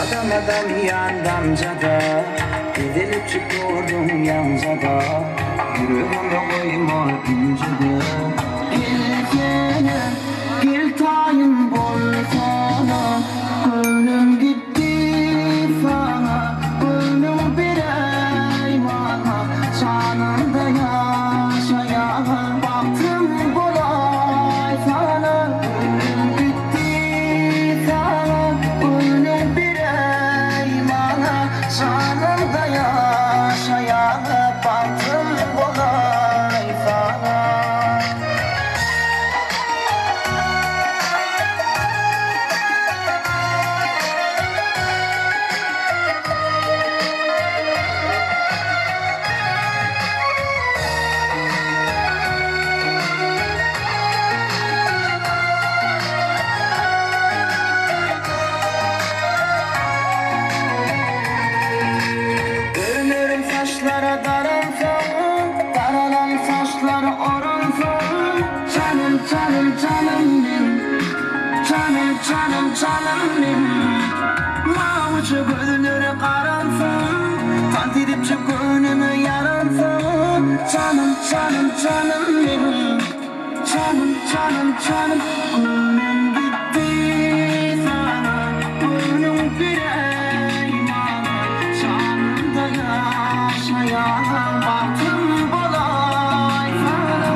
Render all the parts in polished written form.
Dama-dam ýan damjada, Gezelipjik durduň ýaňjada, Ýüregime goýma ünjüde. Gelsene, gel taýyn bolsana, Göwnüm gitdi saňa, Göwnüň beräý maňa, Janymda ýaşaýan bagtym bolaýsana, Göwnüm gitdi saňa, Göwnüň beräý maňa, Janymda ýaşaýan bagtym bolaýsana. Örünerin saçlara daransoň, Daralan saçlar oransoň, Janym, janym, janym men, Janym, janym, janym men. Mawuja gözlere garansoň, Tans edipjik göwnüme ýaransoň, Janym, janym, janym men, Janym, janym, janym. Göwnüm gitdi saňa, Göwnüň beräý maňa, Janymda ýaşaýan bagtym bolaýsana.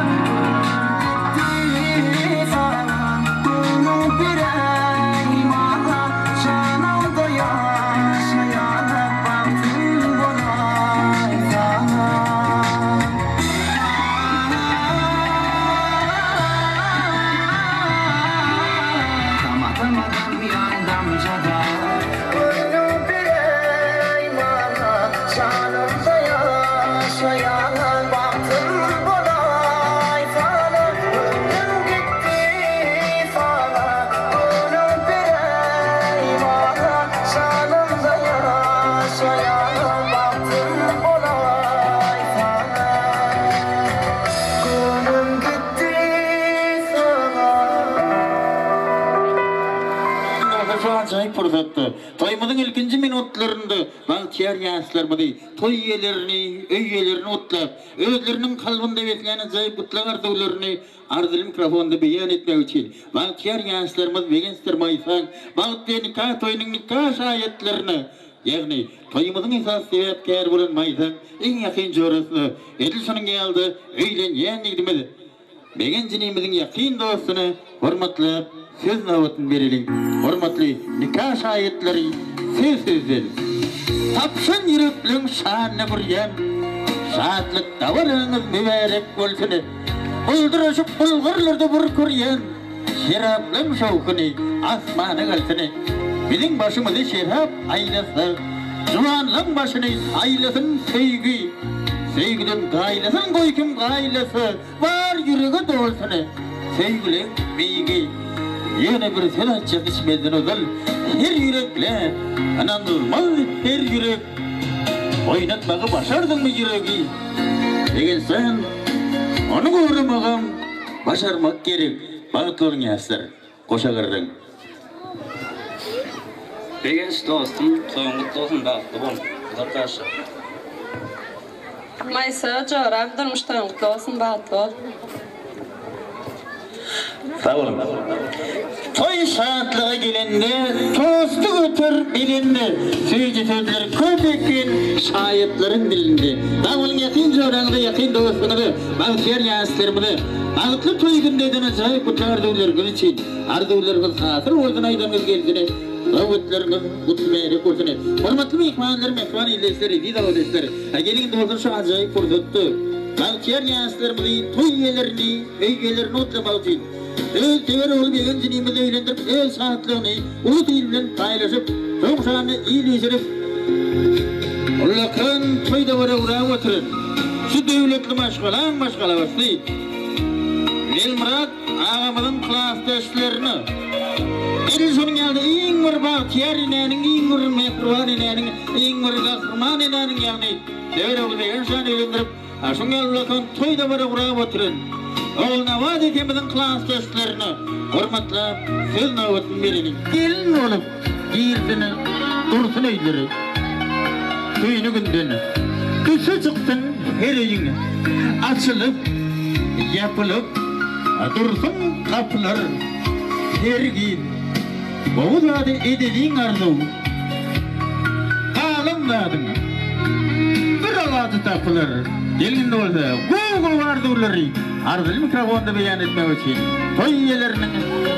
Gitdi saňa, göwnüň beräý maňa, Janymda ýaşaýan bagtym bolaýsana. Dama-damadan ýan damjada. Göwnüň beräý maňa, janymda ýaşaýan bagtym bolaýsana. Göwnüm gitdi saňa, göwnüň beräý maňa, janymda ýaşaýan bagtym bolaýsana. Göwnüm gitdi saňa. Bolsa şu ajaýyp pursatda, toýumyzyň ilkinji minutlarynda bagtyýar ýaşlarymyzy, toý eýelerini, öý eýelerini gutlap, özleriniň kalbynda beslän ajaýyp gutlag arzuwlaryny arzyly mikrofonda beýan etmek üçin bagtyýar ýaşlarymyz Begençdir Maýsaň bagtly nika toýunyň nika şaýatlaryna, ýagny toýumyzyň esasy sebäpkäri bolan Maýsaň iň ýakyn jorasyna, edil şonuň ýaly-da öýlenýän ýigdimiz Begenç inimiziň ýakyn dostuna hormatlap söz nobatyny bereliň. Hormatly nika şaýatlary söz sözden. Tapşan ýürekleň şanyna gurýan şatlyk dabaraňyz mübärek bolsun. Bulduraşyp bulgurlarda burkurýan şeraplaň şowhuny asmana galsyn. Biziň başymyzy şerap aýlasa, juwanlaň başyny aýlasyn söýgi. Söýgüden gaýlasyn goý kim gaýlasa, bar ýürege dolsun söýgüleň beýigi. Ýöne bir söz aýtjak içmezden ozal her ýürekle ynanylmaz her ýürek. Oýnatmagy başardyňmy ýüregi? Eger sen ony goramagam başarmak gerek. Bagtly boluň ýaşlar. Goşa gyrdyň. Begenç dostum toýuň gutly bolsun bagtly bol uzak ýaşa. Maýsa joram durmuş toýuň gutly bolsun bagtly bol. Sag boluň. Toý şatlyga gelende tosty göter belende süýji sözler köp eken şaýatlaryň dilinde. Sag boluň ýakyn joraňyza ýakyn dostuňyza bagtyýar ýaşlarymyza bagtly toý günde eden ajaýyp gutly arzuwlaryňyz üçin arzuwlaryňyz hasyl bolsun aýdanyňyz gelsine sowgatlary gutly bärek bolsun. Hormatly myhmanlar mähriban ildeşler eziz obadaşlar geliň indi bolsa şu ajaýyp pursatda bagtyýar ýaşlarymyzy toý eýelerini öý eýelerini gutlamak üçin öz söwer ogly Begenç inimizi öýlendirip öz şatlygyny uly il bilen paýlaşyp soň şanyna il üýşürip ullakan toý dabara gurap oturan şu döwletli maşgalaň maşgalabaşysy Welmyrat agamyzyň klasdaşlaryna edil şonuň ýaly-da iň bir bagtyýar enäniň iň bir mähriban enäniň iň bir gahryman enäniň ýagny söwer ogly Begenç şany öýlendirip Şuň ýaly ulakan toý-dabara gurap oturan Ogulnabat ejemiziň klasdaşlaryna hormatlap söz nobatyny bereliň. Gelin bolup girsene. dursun öýleri. Güni günden köçe çyksyn her öýüň, Açylyp, ýapylyp dursun gapylar hergiz. Gowy zady edeliň arzuw, Galan zadyň bir alajy tapylar. Geliň indi bolsa gowy-gowy arzuwlary arzyly mikrofonda beýan etmek üçin toý eýeleriniň,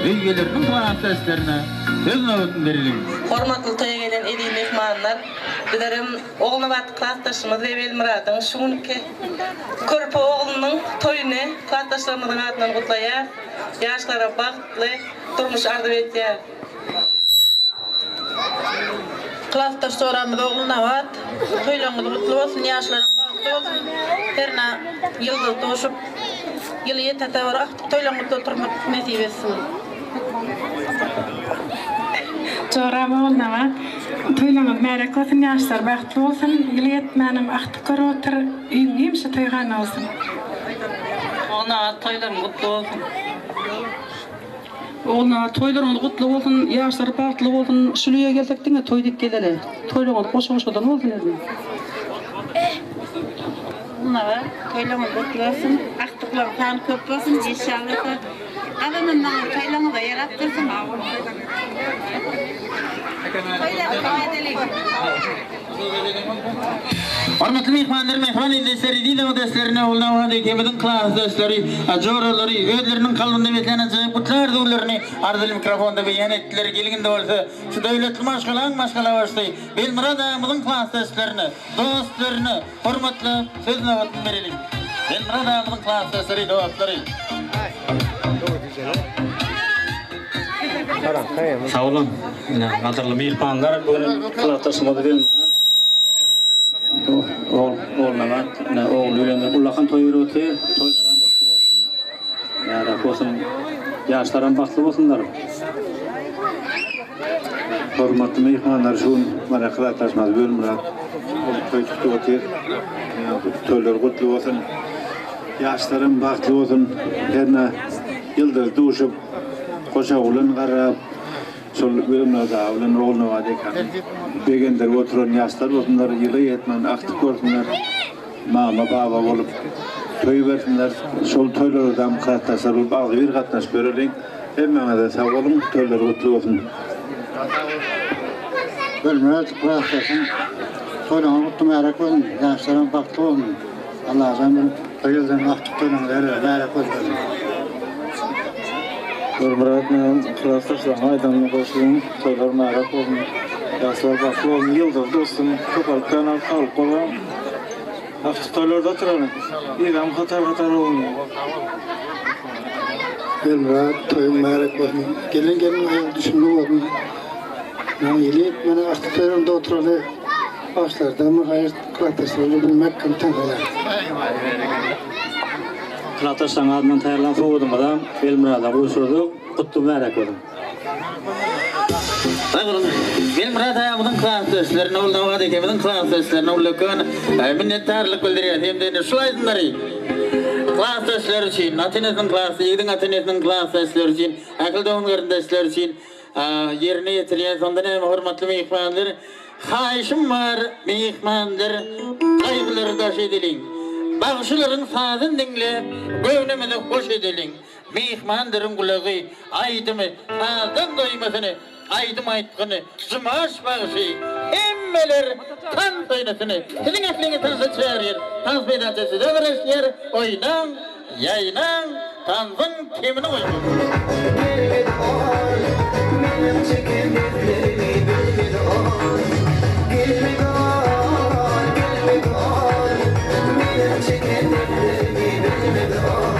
öý eýeleriniň klasdaşlaryna söz nobatyny bereliň. Hormatly toýa gelen eziz myhmanlar, bizlerem Ogulnabat klasdaşymyz we Welmyradyň şu günki körpe oglunyň toýuny klasdaşlarymyzyň adyndan gutlaýarys. Ýaşlara bagtly durmuş arzuw edýäris. Klasdaş joramyz Ogulnabat, toýlaryňyz gutly bolsun, ýaşlaryň bagtly bolsun, hernä ýyldyz duşup, ýyly ýetete bir agtyk toýlaryň gutly oturmak nesip etsin. Joram Ogulnabat, toýlaryňyz märek bolsun, ýaşlar bagtly bolsun, ýyly ýetmänem agtyk görüp otur, öýüň hemişe toýhana bolsun. Ogulnabat toýlaryň gutly bolsun. Ogulnabat toýlaryňyz gutly bolsun ýaşlar bagtly bolsun şul öýe gelsek diňe toý diýip geleli toýlaryňyz goşa goşadan bolsun indi. Ogulnabat toýlaryňyz gutly bolsun agtyklaryň sany köp bolsun inşallah gazananlaryňyz toýlaryňyza ýarap dursun. Toýlaryňyzy toý edeliň. Hormatly myhmanlar, mähriban ildeşler, eziz obadaşlar, Ogulnabat ekemiziň klasdaşlary, joralary özleriniň kalbynda beslän ajaýyp gutly arzuwlaryny arzyly mikrofonda beýan etdiler. Geliň indi bolsa, şu döwletli maşgalaň maşgalabaşysy Belmyrat agamyzyň klasdaşlaryna, dostlaryna hormatlap söz nobatyny bereliň. Belmyrat agamyzyň klasdaşlary, dostlary. Sag boluň. Ine, gadyrly myhmanlar, bu gün klasdaşymyz bilen Ogulnabat, ine, ogly bilen bir ullakan toý berip otyr. Toýlaram gutly bolsun. Mübärek bolsun. Ýaşlaram bagtly bolsunlar. Hormatly myhmanlar, şu gün mana klasdaşymyz Welmyrat toý tutup otyr. Toýlary gutly bolsun. Ýaşlaram bagtly bolsun. Hernä ýyldyz duşup, goşa bilen garrap, şol Welmyrat aga bilen Ogulnabat ekany begendirip oturan ýaşlar bolsunlar, ýyla ýetmän agtyk görsünler, mama, baba bolup toý bersinler. Şol toýlara-dam klasdaşlar bolup agzybir gatnaşyp ýöreliň. Hemmäňize sag boluň, toýlar gutly bolsun. Welmyrat klasdaşym toýlaryňyz gutly mübärek bolsun, ýaşlaryňyz bagtly bolsun. Allajan bir bir ýyldan agtyk toýlaryňyz her mübärek bolsun. Welmyrat menem klasdaşlaryň aýdanyna goşulyň, toýlar mübärek bolsun, ýaşlar bagtly bolsun, ýyldyz duşsun, köpelip kän saglyk bolsun. Agtyk toýlarda oturalyň, yzam hatar-hatar bolsun. Welmyrat toýuň mübärek bolsun, gelen gelin aýagy düşümli bolsun. Maňa ýyly ýetmän agtyk toýlarynda oturaly. Başlardan bir haýyr klasdaşlary bilmek kim tanhaýar. Klasdaşlaryň adyndan taýýarlan sowgadymyzam Welmyrada gowşurdyk. Gutly mübärek bolsun. Sag boluň. Welmyrat agamyzyň klasdaşlaryna, Ogulnabat ekemiziň klasdaşlaryna ullakan minnetdarlyk bildirýäris hem-de indi şul aýdymlary klasdaşlary üçin, ata-enesiniň klasy, ýigidiň ata-enesiniň klasdaşlary üçin, ähli dogan-garyndaşlary üçin Ýerine ýetirýän sonda näme hormatly myhmanlar haýyşym bar myhmanlar gaýgylary daş edeliň bagşylaryň sazyn diňläp göwnümizi hoş edeliň myhmanlaryň gulagy aýdymy sazdan doýmasyny aýdym aýtgyny Jumaş bagşy hemmeler tans oýnasyny siziň ähliňiz tansa çagyrýar tans meýdança size garaşýar oýnaň Ýaýnaň, tansyň kemini goýmaň. Bilmedi ol, meniň çeken dertlerimi bilmedi ol. Bilmedi ol, bilmedi ol, meniň çeken dertlerimi bilmedi ol.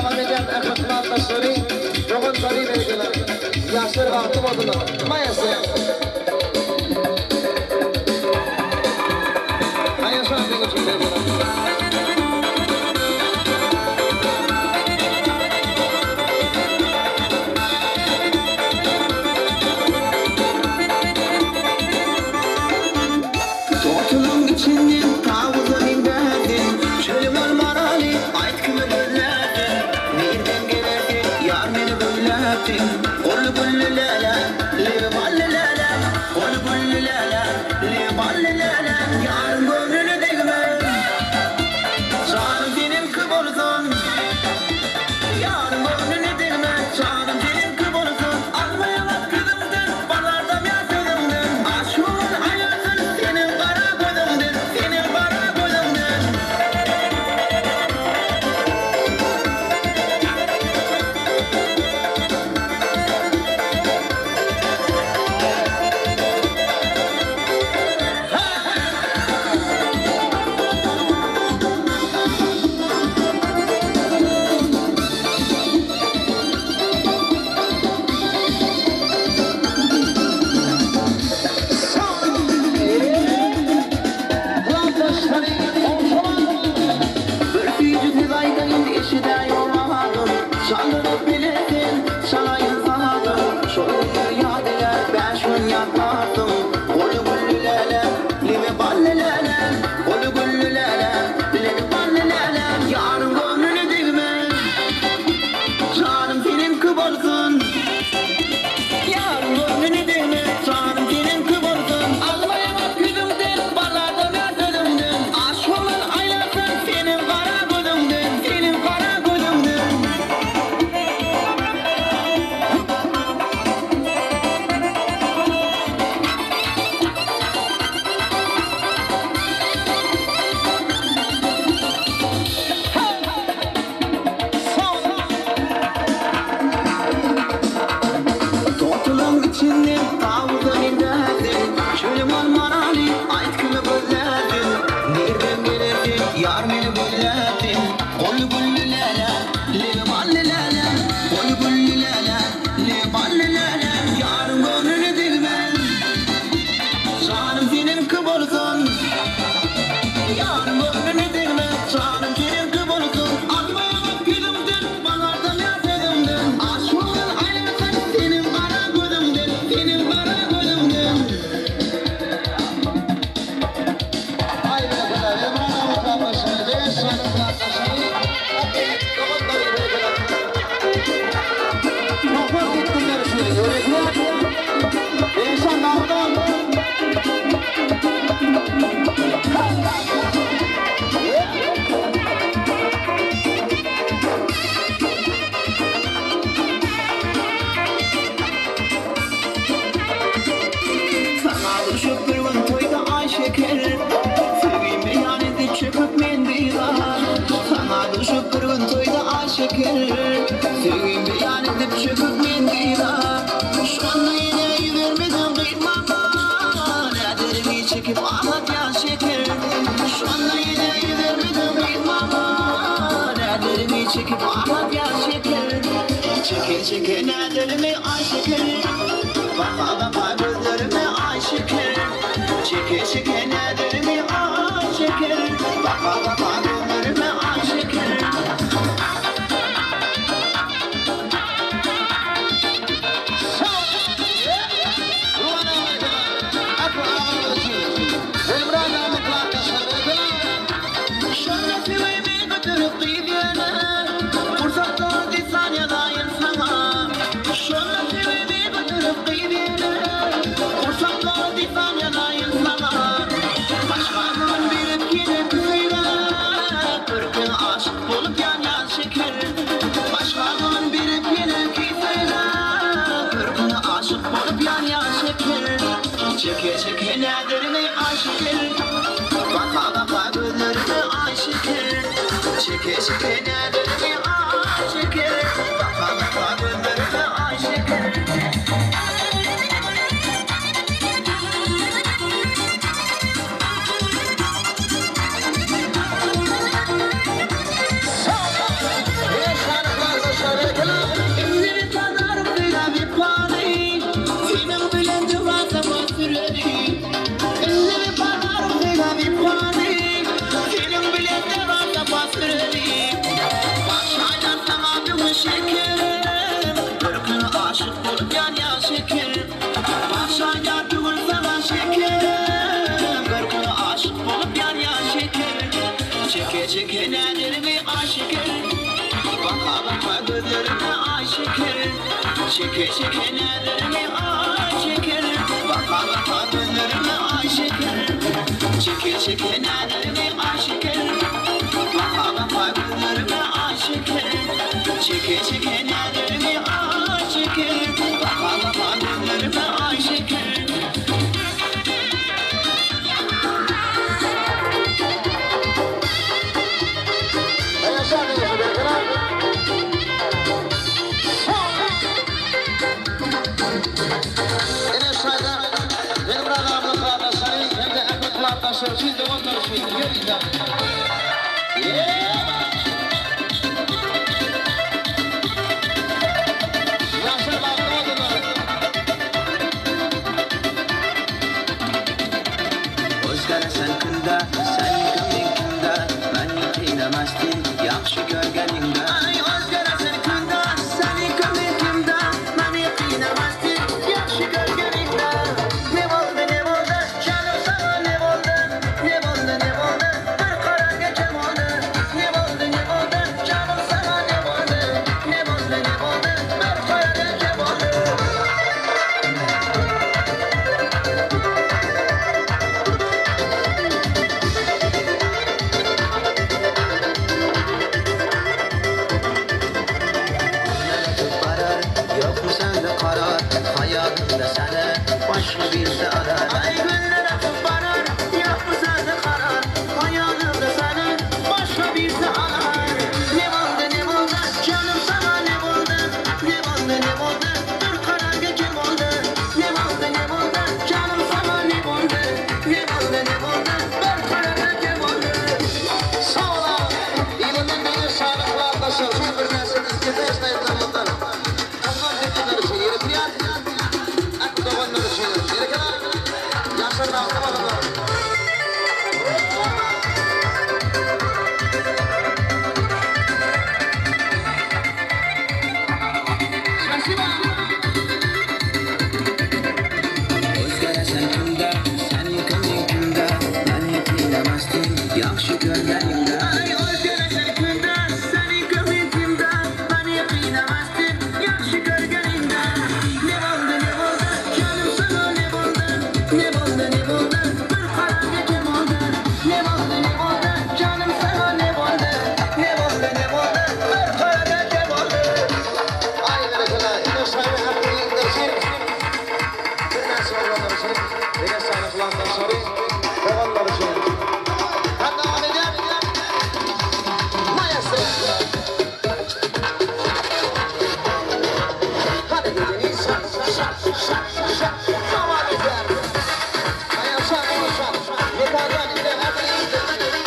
dowam edýän ähli klasdaşlary, doganlary berekella. Ýaşlar bagtly bolsunlar. Maýasy. Haýaşan seň üçin berekella. Totulyň içinden tawusa meňzärsiň, Çöli bolmaraly, aýt kimi gözlärsiň? Nirden gelersiň, ýar meni gözläpsiň? Gol gülli läle, lebi bally läle, Gol gülli läle, lebi bally läle, Ýaryň göwnüne degme, janym seniňki bolsun. Ýaryň göwnüne degme, janym seniňki bolsun. Alma ýaňak ýüzüňden, Balardam ýar sözüňden. Aşyk aýarsyn seniň gara gözüňden, Seniň gara gözüňden. Bir süýji söz aýdaýyn eşidäý owadan, Çaldyryp bilesin, çalaýyn sazyn. Şol günler ýadygär bäş gün ýatlarsyň. Goly gülli läle, lebi bally läle, Goly gülli läle, lebi bally läle, Ýaryň göwnüne degme, janym seniňki bolsun. Ýaryň göwnüne degme, janym seniňki bolsun. Alma ýaňak ýüzüňden, baladam ýar sözüňden. Aşyk bolan aýlansyn seniň gara gözüňden, Seniň gara gözüňden. Totulyň içinden tawusa meňzärsiň, Çöli bolmaraly, aýt kimi gözlärsiň? Nirden gelersiň, ýar meni gözläpsiň? Goly gülli läle, lebi bally läle, Goly gülli läle, lebi bally läle, Ýaryň göwnüne degme, janym seniňki bolsun. Ýaryň göwnüne degme, janym seniňki bolsun. Alma ýaňak ýüzüňden, balardam ýar sözüňden. Aşyk bolan aýlansyn seniň gara gözüňden, Seniň gara gözüňden. Aý berekella. Elmyrat aga klasdaşlary, Begenç janyň klasdaşlary, doganlary berekella. Topar gitsinler üçin ýörekler. Begençjan Dawudow. Saňa duşup bir gün toýda Aýşeker, Söýgim beýan edip çöküp men dyza. Saňa duşup bir gün toýda Aýşeker, Söýgim beýan edip çöküp men dyza. Şonda ýene ýübermediň gyz maňa, Näderimi çekip aglatýan şeker. Şonda ýene ýübermediň gyz maňa, Näderimi çekip aglatýan şeker. Çeke çeke näderimi Aýşeker, Baka baka gözlerime Aýşeker. Çeke çeke näderimi Aýşeker, Baka baka gözlerime Aýşeker. Gurban aga berekella. Akbar agalarymyz üçin. Elmyrat aga klasdaşlary berekella. Şonda söýgimi göterip gyz ýöne, Pursatda dessan ýazaýyn saňa. Şonda söýgimi göterip gyz ýöne, Pursatda dessan ýazaýyn saňa. Başga gün berip gelip söýgä, Görküň aşyk bolup ýanýan şeker. Başga gün berip gelip söýgä, Görküň aşyk bolup ýanýan şeker. Çeke çeke näderimi Aýşeker, Baka baka gözlerime Aýşeker. Çeke çeke näderimi Aýşeker, Baka baka gözlerime Aýşeker. Begenç janyň. gözlerime ay şeker Çeke çeke nellerime ay şeker Baka baka gözlerime ay şeker Çeke çeke nellerime ay şeker Baka baka gözlerime ay şeker Çeke çeke nellerime ay şeker Baka baka gözlerime ay şeker Ene şaýda Welmyrat agamyzyň klasdaşlary hem-de ähli klasdaşlar üçin, doganlar üçin ýörite. Ýaşlar bagtly bolsunlar. O'zgarasan kunda, sen kim men kimda Meni qiynamasding yaxshi ko'rganingda Ay o'zgarasan kunda, sen kim men kimda Meni qiynamasding yaxshi ko'rganingda Ne bo'ldi, ne bo'ldi, canım sana ne bo'ldi Ne bo'ldi, ne bo'ldi, bir qarorga kim oldi Ne bo'ldi, ne bo'ldi, canım sana ne bo'ldi Ne bo'ldi, ne bo'ldi, bir qarorga kim oldi Barar, yo'qmi sende qarar Hayatımda seni başka birisi arar Ay günler akıp barar, yo'qmi sende qarar Hayatımda seni başka birisi arar Ne oldu ne oldu, canım sana ne oldu Ne oldu ne oldu, bir kararga kim oldu Ne oldu ne oldu, canım sana ne oldu Ne oldu ne oldu, bir kararga kim oldu Sag boluň. Ýylynyň biri şaly klasdaşlar üçin birnäçe diskete aýdymlar. Ondan hepsiler üçin ýetirýär. Ähli doganlar üçin. Berekella. Ýaşlar bagtly bolsunlar. Спасибо. O'zgarasan kunda, sen kim men kimda Meni qiynamasding yaxshi ko'rganingda Ay o'zgarasan kunda, sen kim men kimda Meni qiynamasding yaxshi ko'rganingda Ne bo'ldi, ne bo'ldi, canım sana ne bo'ldi Ne bo'ldi, ne bo'ldi, bir qarorga kim oldi Ne bo'ldi, ne bo'ldi, canım sana ne bo'ldi Ne bo'ldi, ne bo'ldi, bir qarorga kim oldi Ay berekella. Ene şaýda ähli ýigitler üçin. Birnäçe oglanlar üçin. Ene şaýda klasdaşlary, doganlar üçin. Hadi devam edýär. Maestro. Hadi gidelim. Şak şak şak şak. Devam edýär. Aýaşan, Aýaşan. Mekandan inen ähli ýigitler üçin.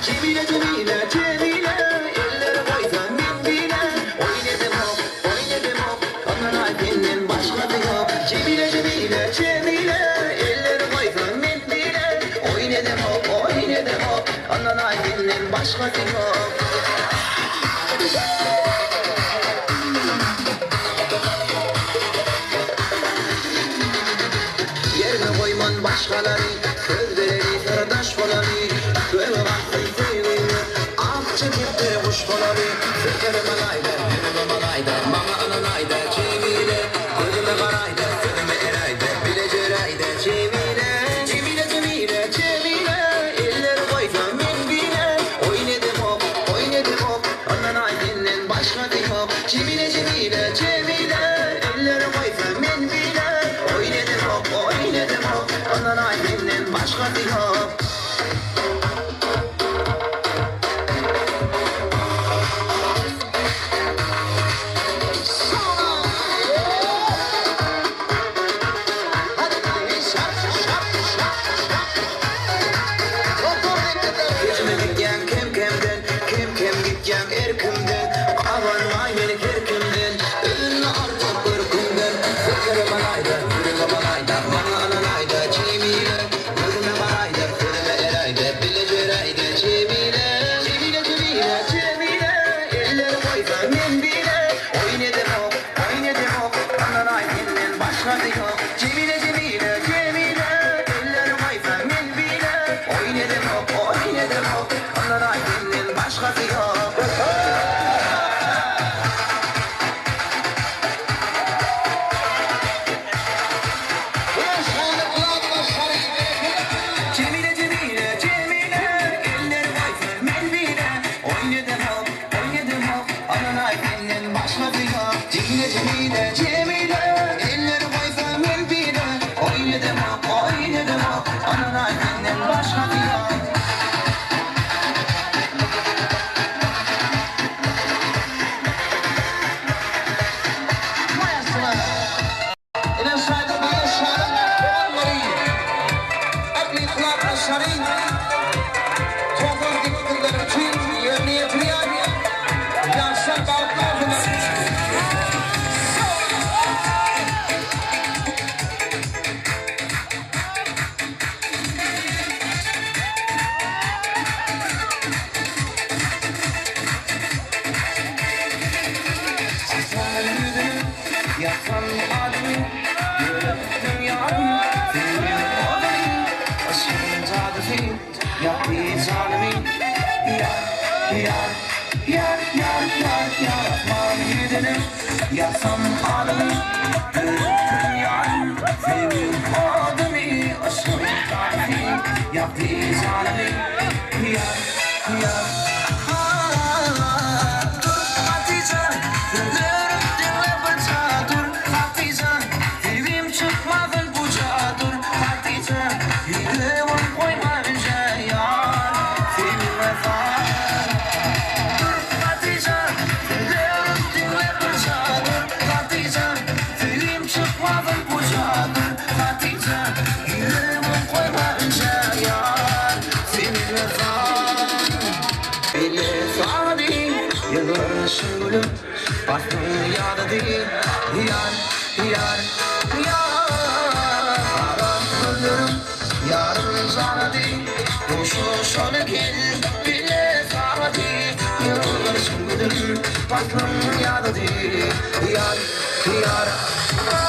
Cemile Cemile Cemile Elleri koysan men bile Oynadım hop oynadım hop Ondan ayfinden başkadı yok Cemile Cemile Cemile Elleri koysan men bile Oynadım hop oynadım hop Ondan ayfinden başkası yok Yerine koyman başkaları Söz vereli sırdaş boları Göğe baksın söygüyü Ah çekip kuş boları Fikrim alaydı, gönlüm alaydı Bana ananaydı Cemile Gözüme karaydı, sözüme eraydı Bile ceraydı Cemile Cemile Cemile Cemile Elleri koysam men bile Oynadım hop, oynadım hop Ondan aydinden başka yok Cemile Cemile Cemile Elleri koysam men bile Oynadım hop, oynadım hop Ondan aydinden başka yok Hadi gidelim. Şak şak şak şak. Doktor bekletler. Yüzüme gitgen kim kimden Kim kim gitgen erkimden Aman vay beni herkimden Önüne artık ırkımdan Fikrim alaydı, yüreğim alaydı Bana ananaydı Cemile Gözüme karaydı, Ýazsam adyňy, Ýöretdiň ýarym, Söýgüň oduny, Yşkyň jadysy, Ýakdy janymy. Ýar, ýar, ýar, ýar, ýar, ýar, Asman ýüzüne ýazsam adyňy, Ýöretdiň ýarym, Söýgüň oduny, Yşkyň jadysy, Ýakdy janymy. Ýar, ýar. Dur, Hatyja, sözlerim diňle birja, Dur, Hatyja, söýgim çykmasyn puja, Dur, Hatyja, ýüregim goýma ünjä, Ýar, söýgüňe zar. Dur, Hatyja, sözlerim diňle birja, Dur, Hatyja, söýgim çykmasyn puja, Dur, Hatyja, ýüregim goýma ünjä, Ýar, söýgüňe zar. Bile sady, ýylgyryşyň gülüm, Paslyň ýadydy, ýar, ýar, ýar. Gara gözleriň ýarym janydy, Duşuşaly gel, bile sady, Ýylgyryşyň gülüm, paslyň ýadydy, ýar, ýar, ýar.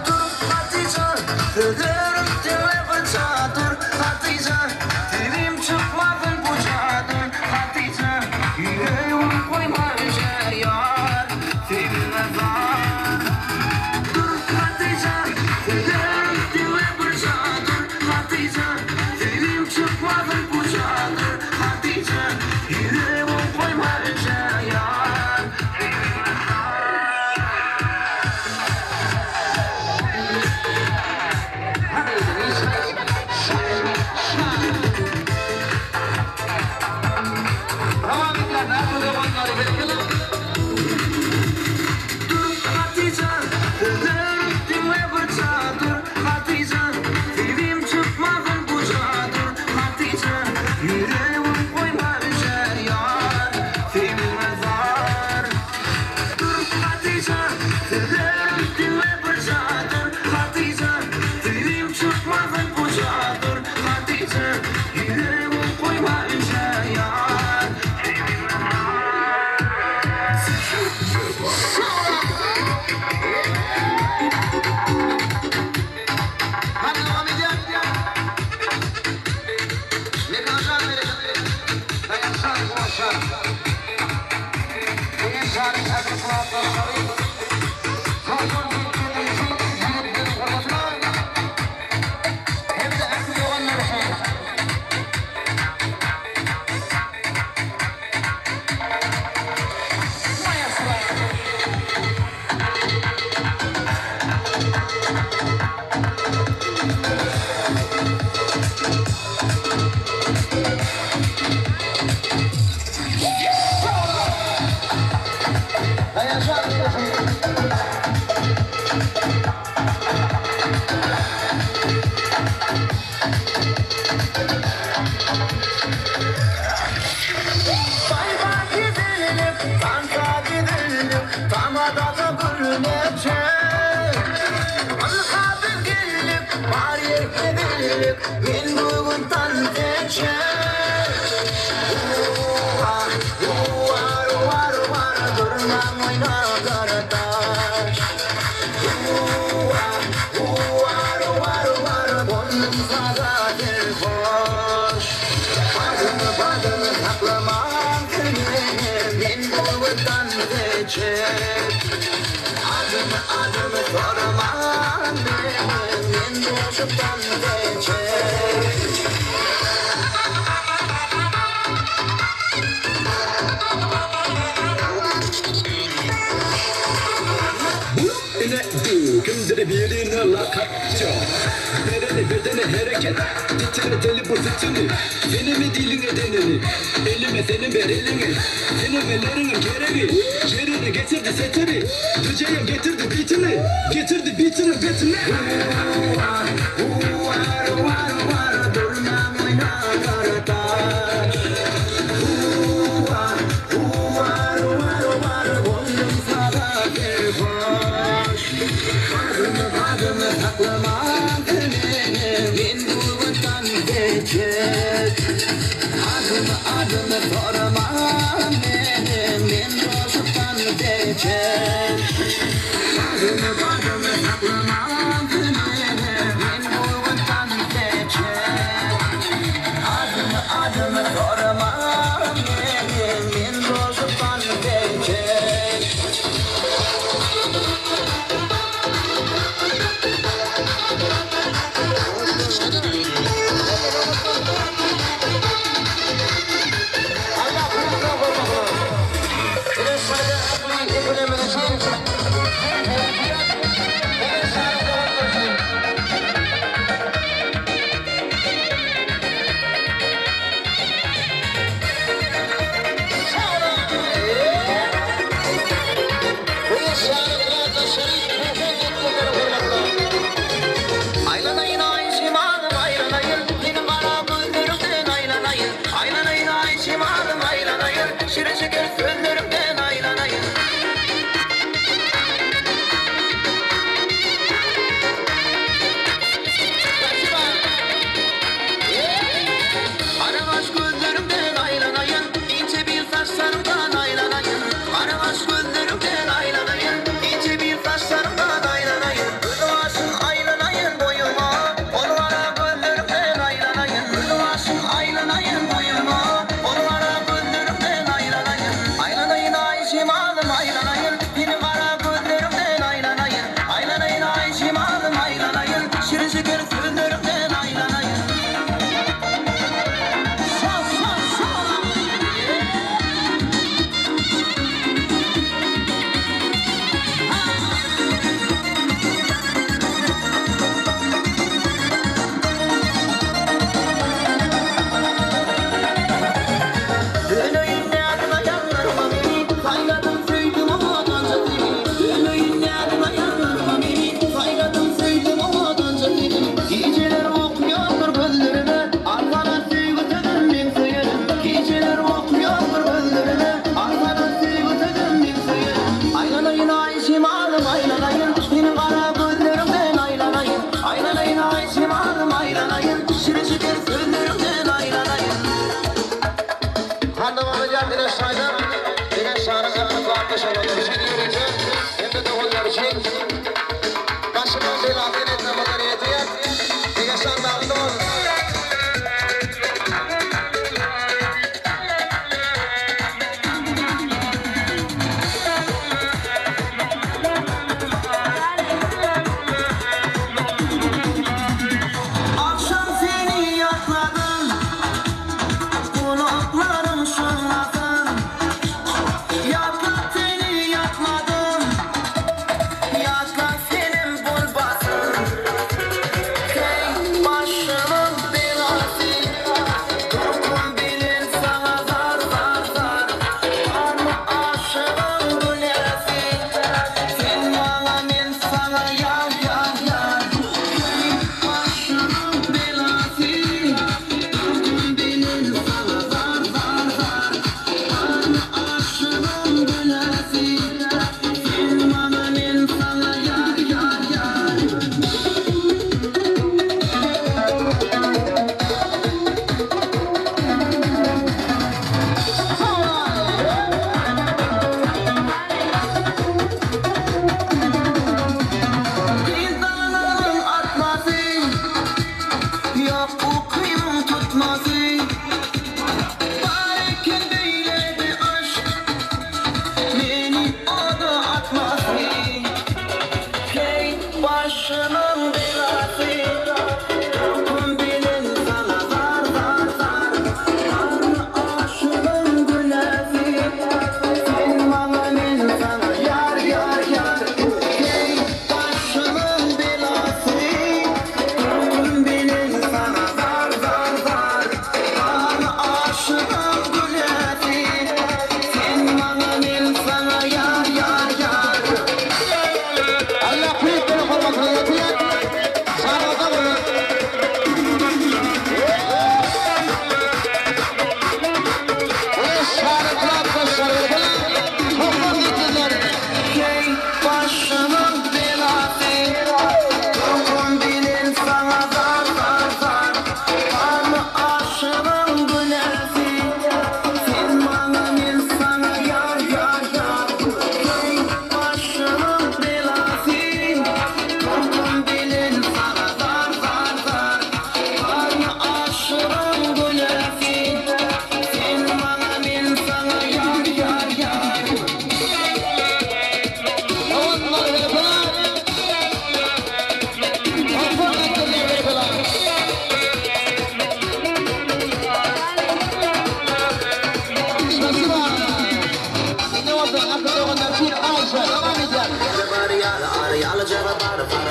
Dur, Hatyja, sözlerim diňle birja, Dur, Hatyja, söýgim çykmasyn puja, Dur, Hatyja, ýüregim goýma ünjä, Ýar, söýgüňe zar. Dur, Hatyja, sözlerim diňle birja, Dur, Hatyja, söýgim çykmasyn puja, Dur, Hatyja, ýüregim goýma ünjä, Ýar, söýgüňe zar. Dur, Hatyja, sözlerim diňle birja, Dur, Hatyja, söýgim çykmasyn puja, Dur, Hatyja, ýüregim goýma ünjä, Ýar, söýgüňe zar. Dur, Hatyja, sözlerim diňle birja, Dur, Hatyja, söýgim çykmasyn puja, Dur, Hatyja, ýüregim goýma ünjä, Ýar, söýgüňe zar. Hadi devam edýär. Mekanjan bereket. Daýanjan guwançjan. Eýen janyň ähli kulaklaryny Zor-zor diýip üçin ýigitleriň hormatyna hem-de ähli doganlar üçin. Maýasra. Daýanjan bereket. Baýga gidilip, tansa gidilip, Tamadada gülleçe. Ynha biz geldik, bar ýer hezillik, Men bu gün tans etjek. War, war, war, durmaň oýna gardaş. War, war, war, boldum saza serhoş. Badymy, badymy saklamaň meni, Men bu gün tans etjek. Adymy, adymy soramaň meni, Men joşup tans etjek. Ine bu kimdir birine lakapça. Verene bedene hereket. Titreteli bu sütünü. Deneme diline deneni. Elime senin ver elini. Denemelerinin gereği. Yerine getirdi setini. Düceyim getirdi bitini. Getirdi bitini betini. War, war, war, durmaň oýna gardaş. War, war, war, war, boldum saza serhoş. Badymy, badymy saklamaň meni, Men bu gün tans etjek. Adymy, adymy soramaň meni, Men joşup tans etjek. Adymy saklamam seni Men bu gün tans etjek Adymy adymy soramam meni Men joşup tans etjek. Aýlanaýyn aý şemalym aýlanaýyn Seniň gara gözleriňden aýlanaýyn Aýlanaýyn aý şemalym aýlanaýyn Şirin şeker sözleriňden aýlanaýyn. Gara gaş gözleriňden aýlanaýyn Inçe bil saçlaryňdan aýlanaýyn Gara gaş gözleriňden aýlanaýyn Inçe bil saçlaryňdan aýlanaýyn Gözüň aýlanaýyn boýuňa Ol gara gözleriňden aýlanaýyn Gözüň aýlanaýyn boýuňa Ol gara gözleriňden aýlanaýyn Aýlanaýyn aý şemalym aýlanaýyn Seniň gara gözleriňden aýlanaýyn Aýlanaýyn aý şemalym aýlanaýyn Şirin şeker sözleriňden aýlanaýyn Döneýin ýadyňa ýandyrma meni, Saýladym söýdüm owadanja seni. Döneýin ýadyňa ýandyrma meni, Saýladym söýdüm owadanja seni. Gijeler okýandyr gözlerime, Al sana söýgi sözüm meň söýenim. Gijeler okýandyr gözlerime, Al sana söýgi sözüm meň söýenim. Aýlanaýyn aý şemalym aýlanaýyn, Seniň gara gözleriňden aýlanaýyn. Aýlanaýyn aý şemalym aýlanaýyn, Şirin şeker sözleriňden aýlanaýyn. Handa Mamajan Dineş Şaýdan, Dineş Şanyň ähli klasdaşlarynyň üçin ýörite hem-de doganlary üçin başymyň belasy etmemizden ýetýär. Dineş Şan bagtly bol! Akşam seni yatladım Kulaklarım şınlasın.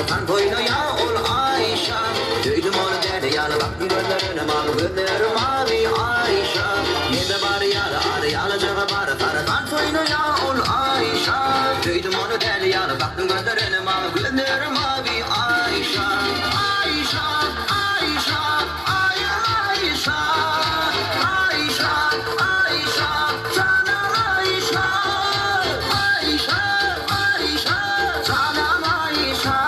tans oýnaýa ol Aýşa. Söýdüm ony däde ýaly bakdym gözlerine mawy gözleri mawy Aýşa. Mende bary ýaly ary ýalyjagy bary sary tans oýnaýa ol Aýşa. Söýdüm ony däli ýaly bakdym gözlerine mawy gözleri mawy Aýşa. Aýşa, Aýşa, aý Aýşa. Aýşa, Aýşa, janym Aýşa. Aýşa, Aýşa, janym Aýşa.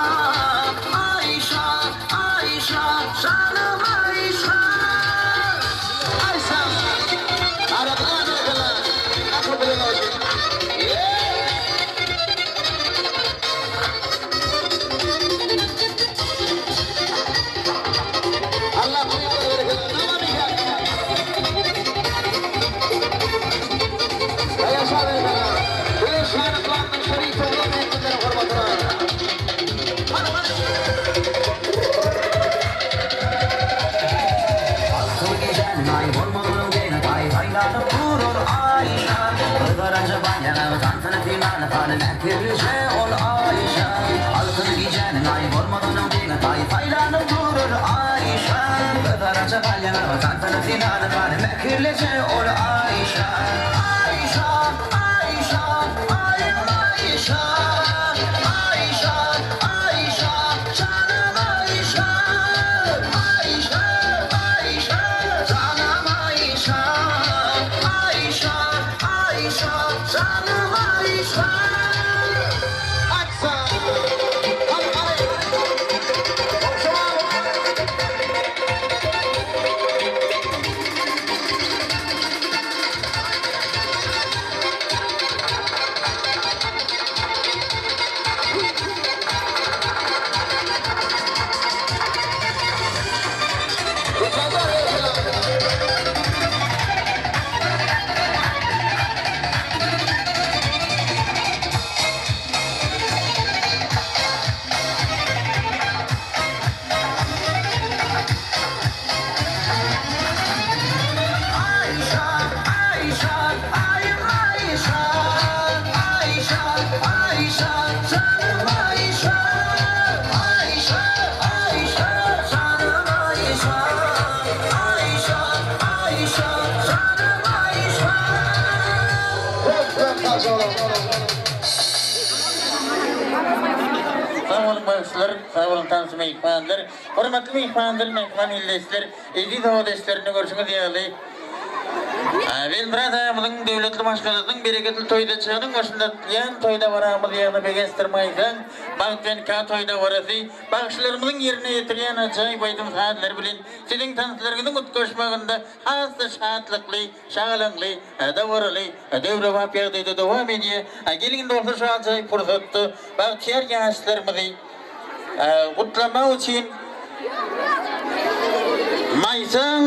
Aýşa, Aýşa, janym Aýşa. Aýşa, Arada berekella. Akly bilen olsun. Allah toýuňyza bereket. Dowam edýär. Ýaşa berekella. Bilen şany klandan şerif oglan mehmetleriň hormatyna. Hany hany. Altyn gijäniň aýy bolmagynyň deňi taýy saýlanyp dur ol Aýşa. Gyzaranja barýaňagy tansyny synany hany mähirlije ol Aýşa. Altyn gijäniň aýy bolmagynyň deňi taýy saýlanyp dur ol Aýşa. Gyzaranja barýaňagy tansyny synany hany mähirlije ol Aýşa. Aýşa, Aýşa, aýym Aýşa. Aýşa, Aýşa, janym Aýşa. Aýşa, Aýşa, janym Aýşa. Aýşa, Aýşa, janym Aýşa. Aýşa. Hany hany. Gowşaman. Gutlaýar berekella. Aýşa, Aýşa, aýym Aýşa. Aýşa, Aýşa, janym Aýşa. Aýşa, Aýşa, janym Aýşa. Aýşa, Aýşa, janym Aýşa. Köp köp sag boluň. Sag boluň bagşylar, sag boluň tanyş myhmanlar. Hormatly myhmanlar, mähriban ildeşler, eziz obadaşlar indi görşüňiz ýaly, Welmyrat agamyzyň döwletli maşgalasynyň bereketli toý saçagynyň başynda tutulýan toý dabaramyz ýagny Begençdir Maýsaň Bagt we nika toý dabarasy bagşylarymyzyň ýerine ýetirýän ajaýyp aýdym-sazlary bilen siziň tanslaryňyzyň utgaşmagynda has-da şatlykly, şagalaňly, dabaraly, döwrebap ýagdaýda dowam edýär. Geliň indi bolsa şu ajaýyp pursatda bagtyýar ýaşlarymyzy gutlamak üçin Maýsaň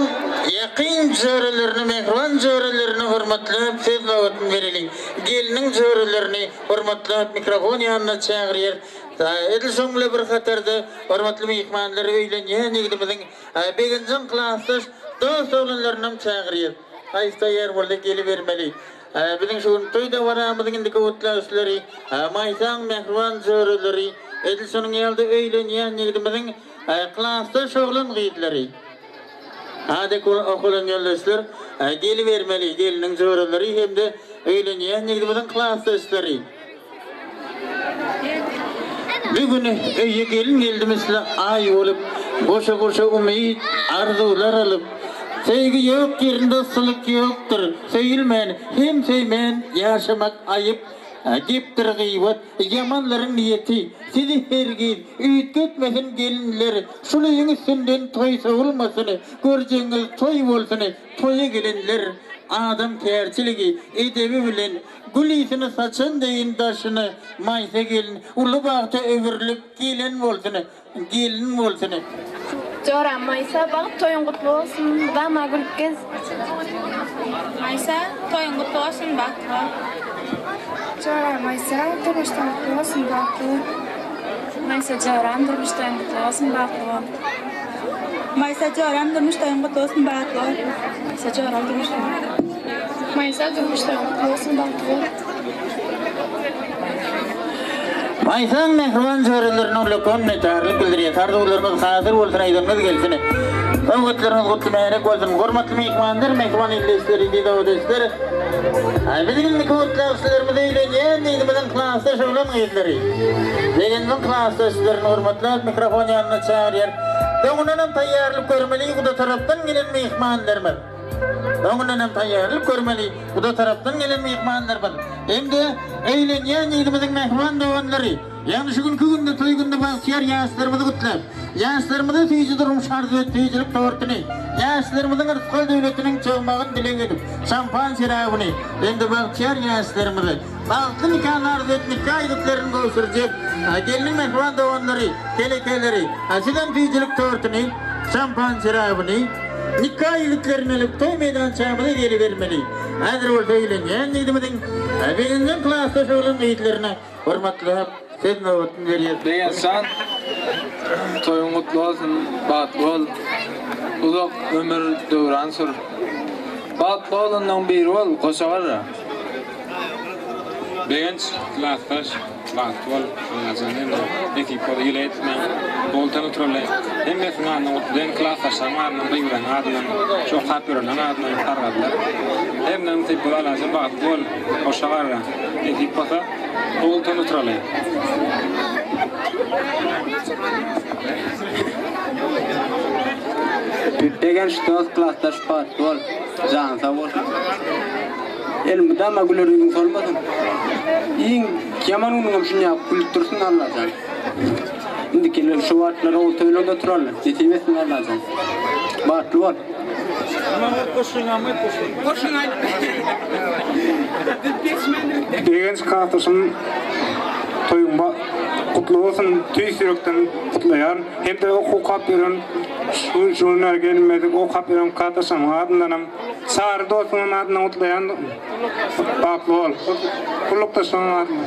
ýakyn jörelerini, mähriban jörelerini hormatlap söz nobatyny bereliň. Gelniň jörelerini hormatlap mikrofon ýanyna çagyrýar. Edil şoň bilen bir hatarda hormatly myhmanlar öýlenýän ýigidimiziň Begenjiň klasdaş dost-oglanlarynam çagyrýar. Haýsy taýýar bolsa gelibermeli. Biziň şu gün toý dabaramyzyň indiki gutlaýjylary Maýsaň mähriban joraleri, edil şonuň ýaly-da öýlenýän ýigidimiziň klasdaş oglan-gyzlary. Adek okalan ýoldaşlar gelibermeli, gelniň joralary hem-de öýlenýän ýigidimiziň klasdaşlary. Bir gün öýe gelin geldi misli aý bolup, Goşa-goşa umyt, arzuwlar alyp. Söýgi ýok ýerinde yssylyk ýokdur, Söýülmän hem söýmän ýaşamak aýyp. Gepdir gyýbat, ýamanlaryň niýeti, Sizi hergiz üýtgetmesin gelinler, Şul öýüň üstünden toý sowulmasyn, Görjegiňiz toý bolsun, toýa gelenler. Adamkärçiligi, edebi bilen, Gül ysyny saçan deýin daşyna Maýsa gelin uly bagta öwrülip gelen bolsun, gelin bolsun. Joram Maýsa bagt toýuň gutly bolsun mydama gülüp gez. Maýsa toýuň gutly bolsun bagtly bol. Joram Maýsa durmuş toýuň gutly bolsun bagtly bol. Maýsa joram durmuş toýuň gutly bolsun bagtly bol. Maýsa joram durmuş toýuň gutly bolsun bagtly bol. Maýsa joram durmuş Maýsa durmuş toýuň gutly bolsun bagtly bol. Maýsaň mähriban çörelerine ullakan minnetdarlyk bildirýäs. Arzuwlaryňyz hasyl bolsun, aýdyňyz gelsin. Sowgatlaryňyz gutly mähek bolsun. Hormatly myhmanlar, mähriban ildeşler, eziz obadaşlar. Biziň indiki gutlagçylarymyz öýlenýän gyzymyzyň klasdaş oglan gyzlary. Begenjiň klasdaşlaryny hormatlap mikrofon ýanyna çagyrýar. Soňundanam taýýarlyk görmeli guda tarapdan gelen myhmanlarymyz. Öňündenem taýýarlyk görmeli, guda tarapdan gelen myhmanlarymyz hem-de öýlenýän ýigdimiziň mähriban doganlary, ýagny şu günki günde toý günde bagtyýar ýaşlarymyzy gutlap, ýaşlarymyza süýji durmuş arzuw edip süýjülik tortuny, ýaşlarymyzyň rysgal döwletiniň çogmagyny dileg edip, şampan şerabyny hem-de bagtyýar ýaşlarymyzy bagtly nikany arzuw edip nika ýüzüklerini gowşurjak gelniň mähriban doganlary, telekeleri, sizem süýjülik tortuny, şampan şerabyny, Nika ýigitlerini alyp toý meýdançamyza gelibermeli. Häzir bolsa öýlenýän ýigdimiziň begenjen klasdaş oglan gyzlaryna hormatlap söz nobatyny berýär. Begençjan toýuň gutly bolsun bagtly bol uzak ömür döwran sür bagtly oglanlaň biri bol goşa garra. Begenç klasdaş Bagtly bol Allajan hemme nesip bolsa ýyly etme Boltan oturaly hemmesiniň adyndan gutlaýan klasdaşlaryň adyndan gyzlaryň adyndan şu okap ýörenleň adyndan sargadylar hemme nesip bolsa Allajan bagtly bol hoşa garra nesip bolsa Ogultan oturaly. Begenç dost klasdaş bagtly bol janyň sag bolsun. Elmydama güler ýüzüň solmasyn. Iň ýaman günüňem şunýa gülüp dursun Allajan. Indikiler şu wagtlar ogul toýlarda oturarlar. Nesip etsin Allajan. Bagtly bol. Begenç kakdaşym toýuň gutly bolsun tüýs ýürekden gutlaýaryn hem-de okap ýören şu günler gelmedik okap ýören kakdaşlarymyň adyndanam Çary dostuňam adyndan gutlaýan bagtly bol. Gullukdaşlaryň adyndan.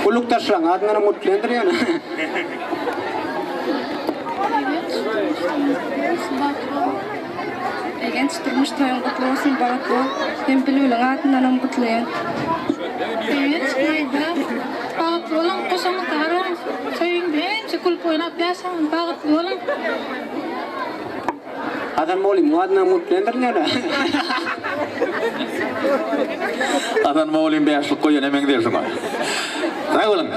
Gullukdaşlaryň adyndanam gutlaýandyr ýöne. Begenç durmuş toýuň gutly bolsun bagtly bol. Hem Bilbiliň adyndanam gutlaýan. Begenç Maýda bagtly boluň goşaňyzda garaň söýüň hemişe gülüp oýnap ýaşaň bagtly boluň. Hasan mugallymyň adyndan gutlaýandyryn ýöne. Hasan mugallym bäşlik goýana meňzeýär şuňa. Sag boluň.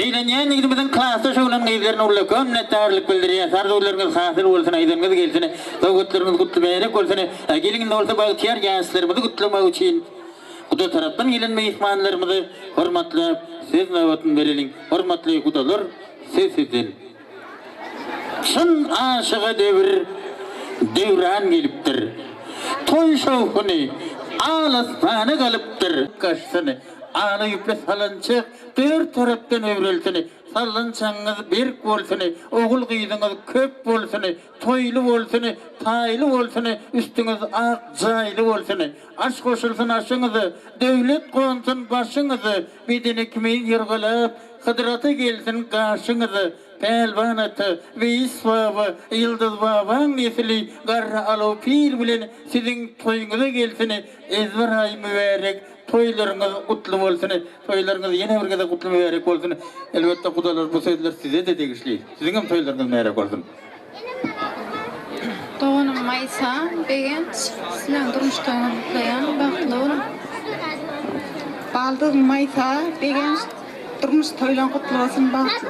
Öýlenýän ýigdimiziň klasdaş oglan gyzlaryna ullakan minnetdarlyk bildirýäs. Arzuwlaryňyz hasyl bolsun, aýdanyňyz gelsin, sowgatlaryňyz gutly bärek bolsun. Geliň indi bolsa bagtyýar ýaşlarymyzy gutlamak üçin guda tarapdan gelen myhmanlarymyzy hormatlap söz nobatyny bereliň. Hormatly gudalar, söz sizden. Çyn aşyga döwür, döwran gelipdir. Toý şowhuny al asmana galypdyr. Gaçsyn, ala ýüpli salynçak dört tarapdan öwrülsin. Salynçagyňyz berk bolsun, ogul-gyzyňyz köp bolsun, toýly bolsun, taýly bolsun, üstüňiz ak jaýly bolsun. Aş goşulsyn aşyňyza, döwlet gonsun başyňyza, bedeni kimin ýyrgylap, Hydyr ata gelsin gaşyňyza, Pälwan ata, Weýis baba, Ýyldyz babaň nesili Garry Alaw pir bilen siziň toýuňyza gelsin, Ezber aý mübärek, toýlaryňyz gutly bolsun, toýlaryňyz ýene bir gezek gutly mübärek bolsun. Elbetde gudalar bu sözler size-de degişli, siziňem toýlaryňyz mübärek bolsun. Doganym Maýsa, Begenç, sizleň durmuş toýuňyzy gutlaýan, bagtly boluň. Baldyzym Maýsa, Begenç, durmuş toýlaň gutly bolsun, bagtly.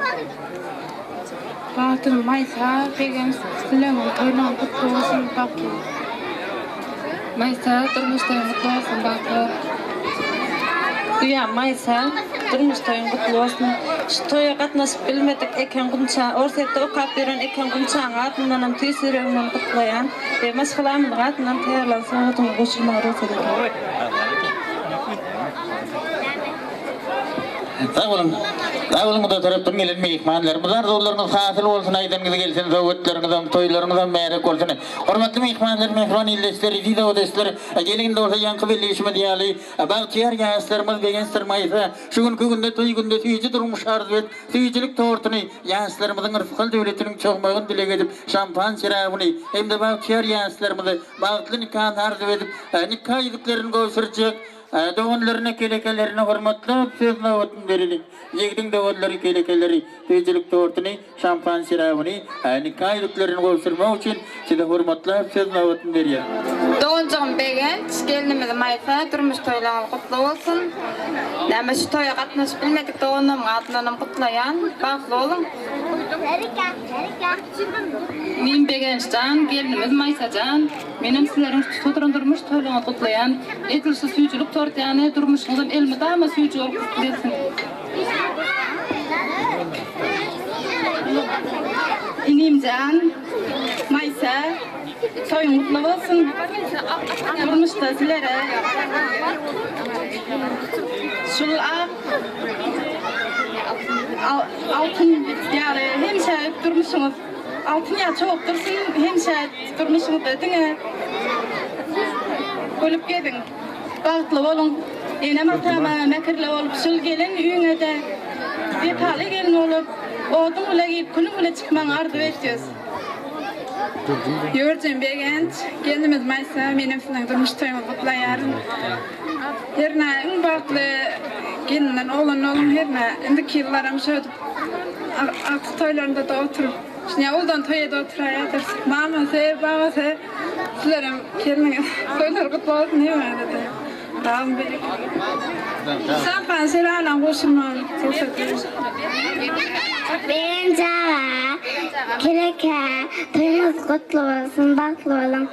Baldyzym Maýsa, Begenç, sizleň toýlaň gutly bolsun, bagtly boluň. Maýsa, durmuş toýuň gutly bolsun, bagtly bol. Uýam Maýsa, durmuş toýuň gutly bolsun. Şu toýa gatnaşyp bilmedik Eken Gunça, Orsýetde okap ýören Eken Gunçaň adyndanam tüýs ýüregimden gutlaýan we maşgalamyzyň adyndan taýýarlan sowgadyňa goşulmaga rugsat ediň. Sag boluň. Sag boluň guda tarapdan gelen myhmanlarymyz arzuwlaryňyz hasyl bolsun aýdanyňyz gelsin sowgatlaryňyzam toýlaryňyzam bärek bolsun. Hormatly myhmanlar, mähriban ildeşler, eziz obadaşlar, geliň indi bolsa ýaňky belleýşimiz ýaly, bagtyýar ýaşlarymyz begençdir Maýsa, şu günki günde toý günde süýji durmuş arzuw et, süýjülik tortuny, ýaşlarymyzyň rysgal döwletiniň çogmagyny dileg edip, şampan şerabyny hem-de bagtyýar ýaşlarymyzy bagtly nikany arzuw edip, nika ýüzüklerini gowşurjak. Doganlaryna, kelekelerine hormatlap söz nobatyny bereliň. Ýigdiň doganlary, kelekeleri süýjülik tortuny, şampan şerabyny, nika ýüzüklerini gowşurmak üçin size hormatlap söz nobatyny berýär. Doganjygym Begenç, gelnimiz Maýsa durmuş toýlaryňyz gutly bolsun. Näme şu toýa gatnaşyp bilmedik doganlarymyň adyndanam gutlaýan. Bagtly boluň. Inim Begençjan, gelnimiz Maýsajan, menem sizleriň şu oturan durmuş toýlaryňyzy gutlaýan. Edil şu süýjülik tort ýaly durmuşyňyzam elmydama süýji bolup gelsin. Inimjan, Maýsa, toýuň gutly bolsun. Durmuşda sizlere şul ak Altyn ýaly hemişe durmuşyňyz altyn ýaly çogup dursun, hemişe durmuşyňyzda diňe gülüp geziň. Bagtly boluň. Enem-atama mähirli bolup şul gelen öýüňede wepaly gelin bolup oduň bile girip külüň bile çykmagyňy arzuw etýäs. Ýörjen Begenç, gelnimiz Maýsa menem siziň durmuş toýuňyzy gutlaýaryn. Hernä iň bagtly gelinden oglan boluň hernä indiki ýyllaram şödüp agtyk toýlarynda-da oturyp şunýa uludan toý edip oturaýadyrys. Mamasy, babasy sizlerem gelniňiz toýlary gutly bolsun hemmäňize-de. Sag boluň berekella. Şampan şerabyna goşulmagyny rugsat beriň. Begenç aga, Keleke, toýuňyz gutly bolsun, bagtly boluň.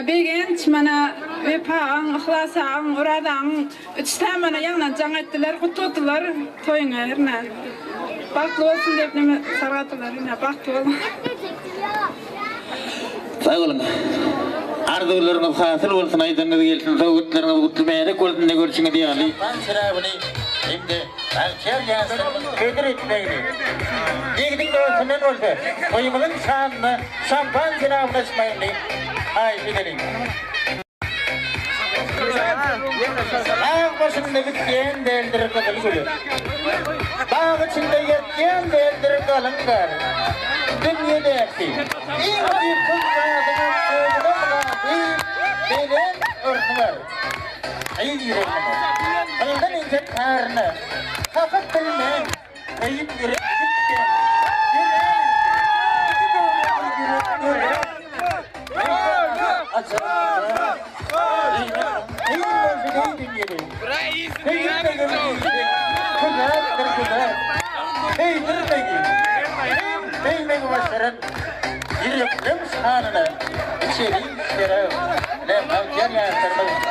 Begenç mana Wepa agaň, Yhlas agaň, Oraz agaň üçüsem mana ýaňdan jaň etdiler, gutladylar toýuňy hernä. Bagtly bolsun diýip neme sargadylar ine bagtly boluň. Sag boluň. Arzuwlaryňyz hasyl bolsun, aýdyňyz gelsin, sowgatlaryňyz gutly bärek bolsun ine görşüňiz ýaly. Şampan şerabyny hem-de bagtyýar ýaşlarymyzyň hödür etmegini, ýigidiň dostundan bolsa toýumyzyň şanyna şampan şerabyny açmagyny haýyş edeliň. Dag başynda bitýän däldir gyzyl güli. Dag içinde ýatýan däldir galyň gar. Dünýedäki iň ujypsyz zadyňam özüne mynasyp belent orny bar. Gyz ýüreginiň gyldan inçe taryna kakyp bilmän Söýüp ýürek gitdi. Dörän iki göwreli ýürek dörän. Açar. Kyn bolsun eý dünýede. Söýülmegem diýseň, güzapdyr güzap. Söýdürmegi hem söýmegi başaran ýürekleň şanyna içeliň şerap. Ine, bagtyýar ýaşlarymyz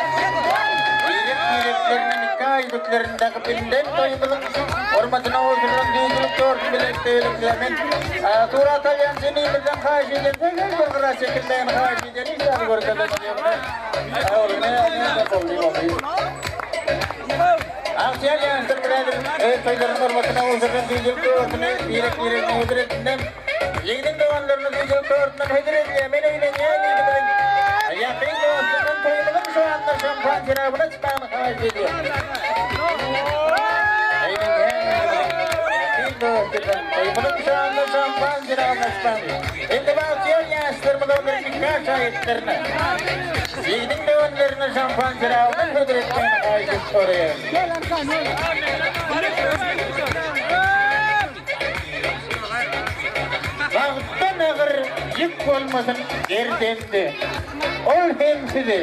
birek-bireklerine nika ýüzüklerini dakyp indem toýumyzyň Hormatyna oturan düýdülük torty bilen söýlükle men surat alýan jenimizden haýyş edýän sähel bir gyra çekilmegini haýyş edýän hiç zady görkezemok ýöne Agtyýar ýaşlar birädir öz toýlarynyň hormatyna oturan düýdülük tortuny birek biregine hödür etdiler. Ýigdiň doganlaryna düýdülük tortundan hödür edilýär. Men öýlenýän ýigdimiziň ýakyn dostundan toýumyzyň şu anda şampan şerabyny açmagyny haýyş edýän. Indi bagtyýar ýaşlarymyz olaryň nikah şaýatlaryna, ýigidiň doganlaryna şampan şerabyny hödür etmegini haýyş edip soraýaryn. Bagtdan agyr ýük bolmasyn gerdende, Ol hem size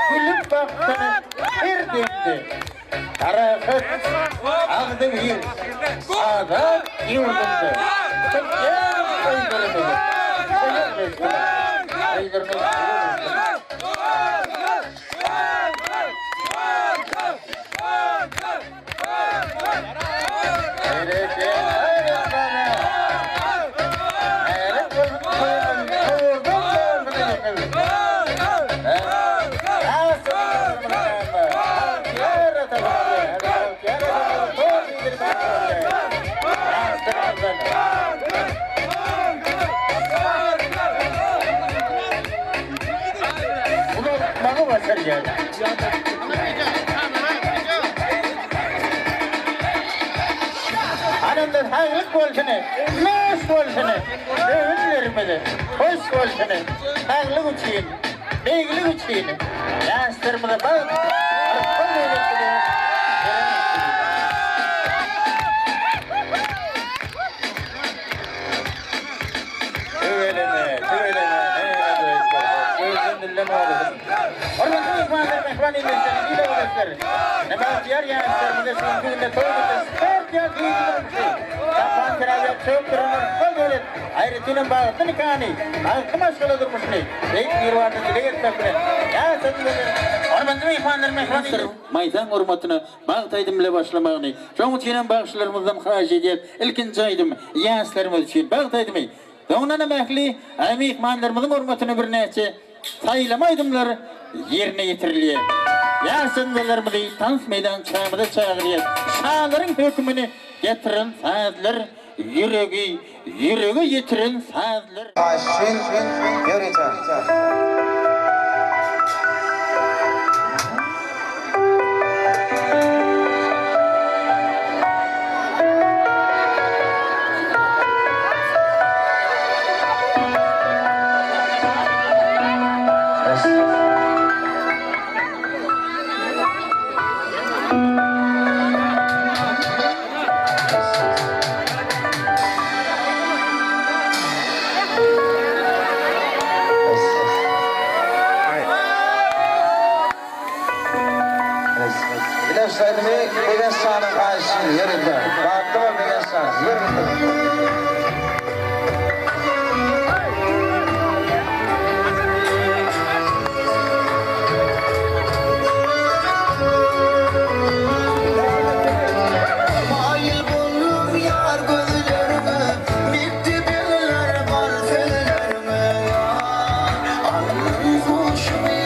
gülüp baksyn her demde. Parahat, agzybir, azat ýurdumda tutýan toýlarymyzy toýa öwürsin! Toýlarymyzy toýa öwürsin! Ulaltmagy başarýar. Anamdan saglyk bolsun, noş bolsun, göwünlerimiz hoş bolsun, saglyk üçin, beglik üçin, ýaşlarymyza bagt. myhmanlar, mähriban ildeşler, il oguldaşlar. Ine bagtyýar ýaşlarymyza şu günki günde toý gutly sport ýa güýçli durmuşy, tapan terawiýa çöp duran rysgal döwlet, aýratynam bagtly nikany, bagtly maşgala durmuşyny Beýik Biribardan dileg etmek bilen, ýaşasyn we Hormatly myhmanlar, mähriban ildeşler! Maýsaň hormatyna bagt aýdym bile başlamagyny, şonuň üçinem bagşylarymyzdan haýyş edýäs, ilkinji aýdym ýaşlarymyz üçin bagt aýdymy. Soňundanam ähli myhmanlarymyzyň hormatyna birnäçe saýlama aýdymlar ýerine ýetirilýär. Ýaş jyndalarymyzy tans meýdançamyza çagyrýas. Şalaryň hökümini getiren sazlar, ýüregi ýürege ýetiren sazlar. Haýyş üçin ýörite. Bileş aýdymy Begenç janyň haýyşy üçin ýörite. Bagtly bol Begenç jan. Ýörite. Maýyl boldum ýar gözleriňe, Bitdi diller bal sözleriňe ýar. Aldyň huşumy,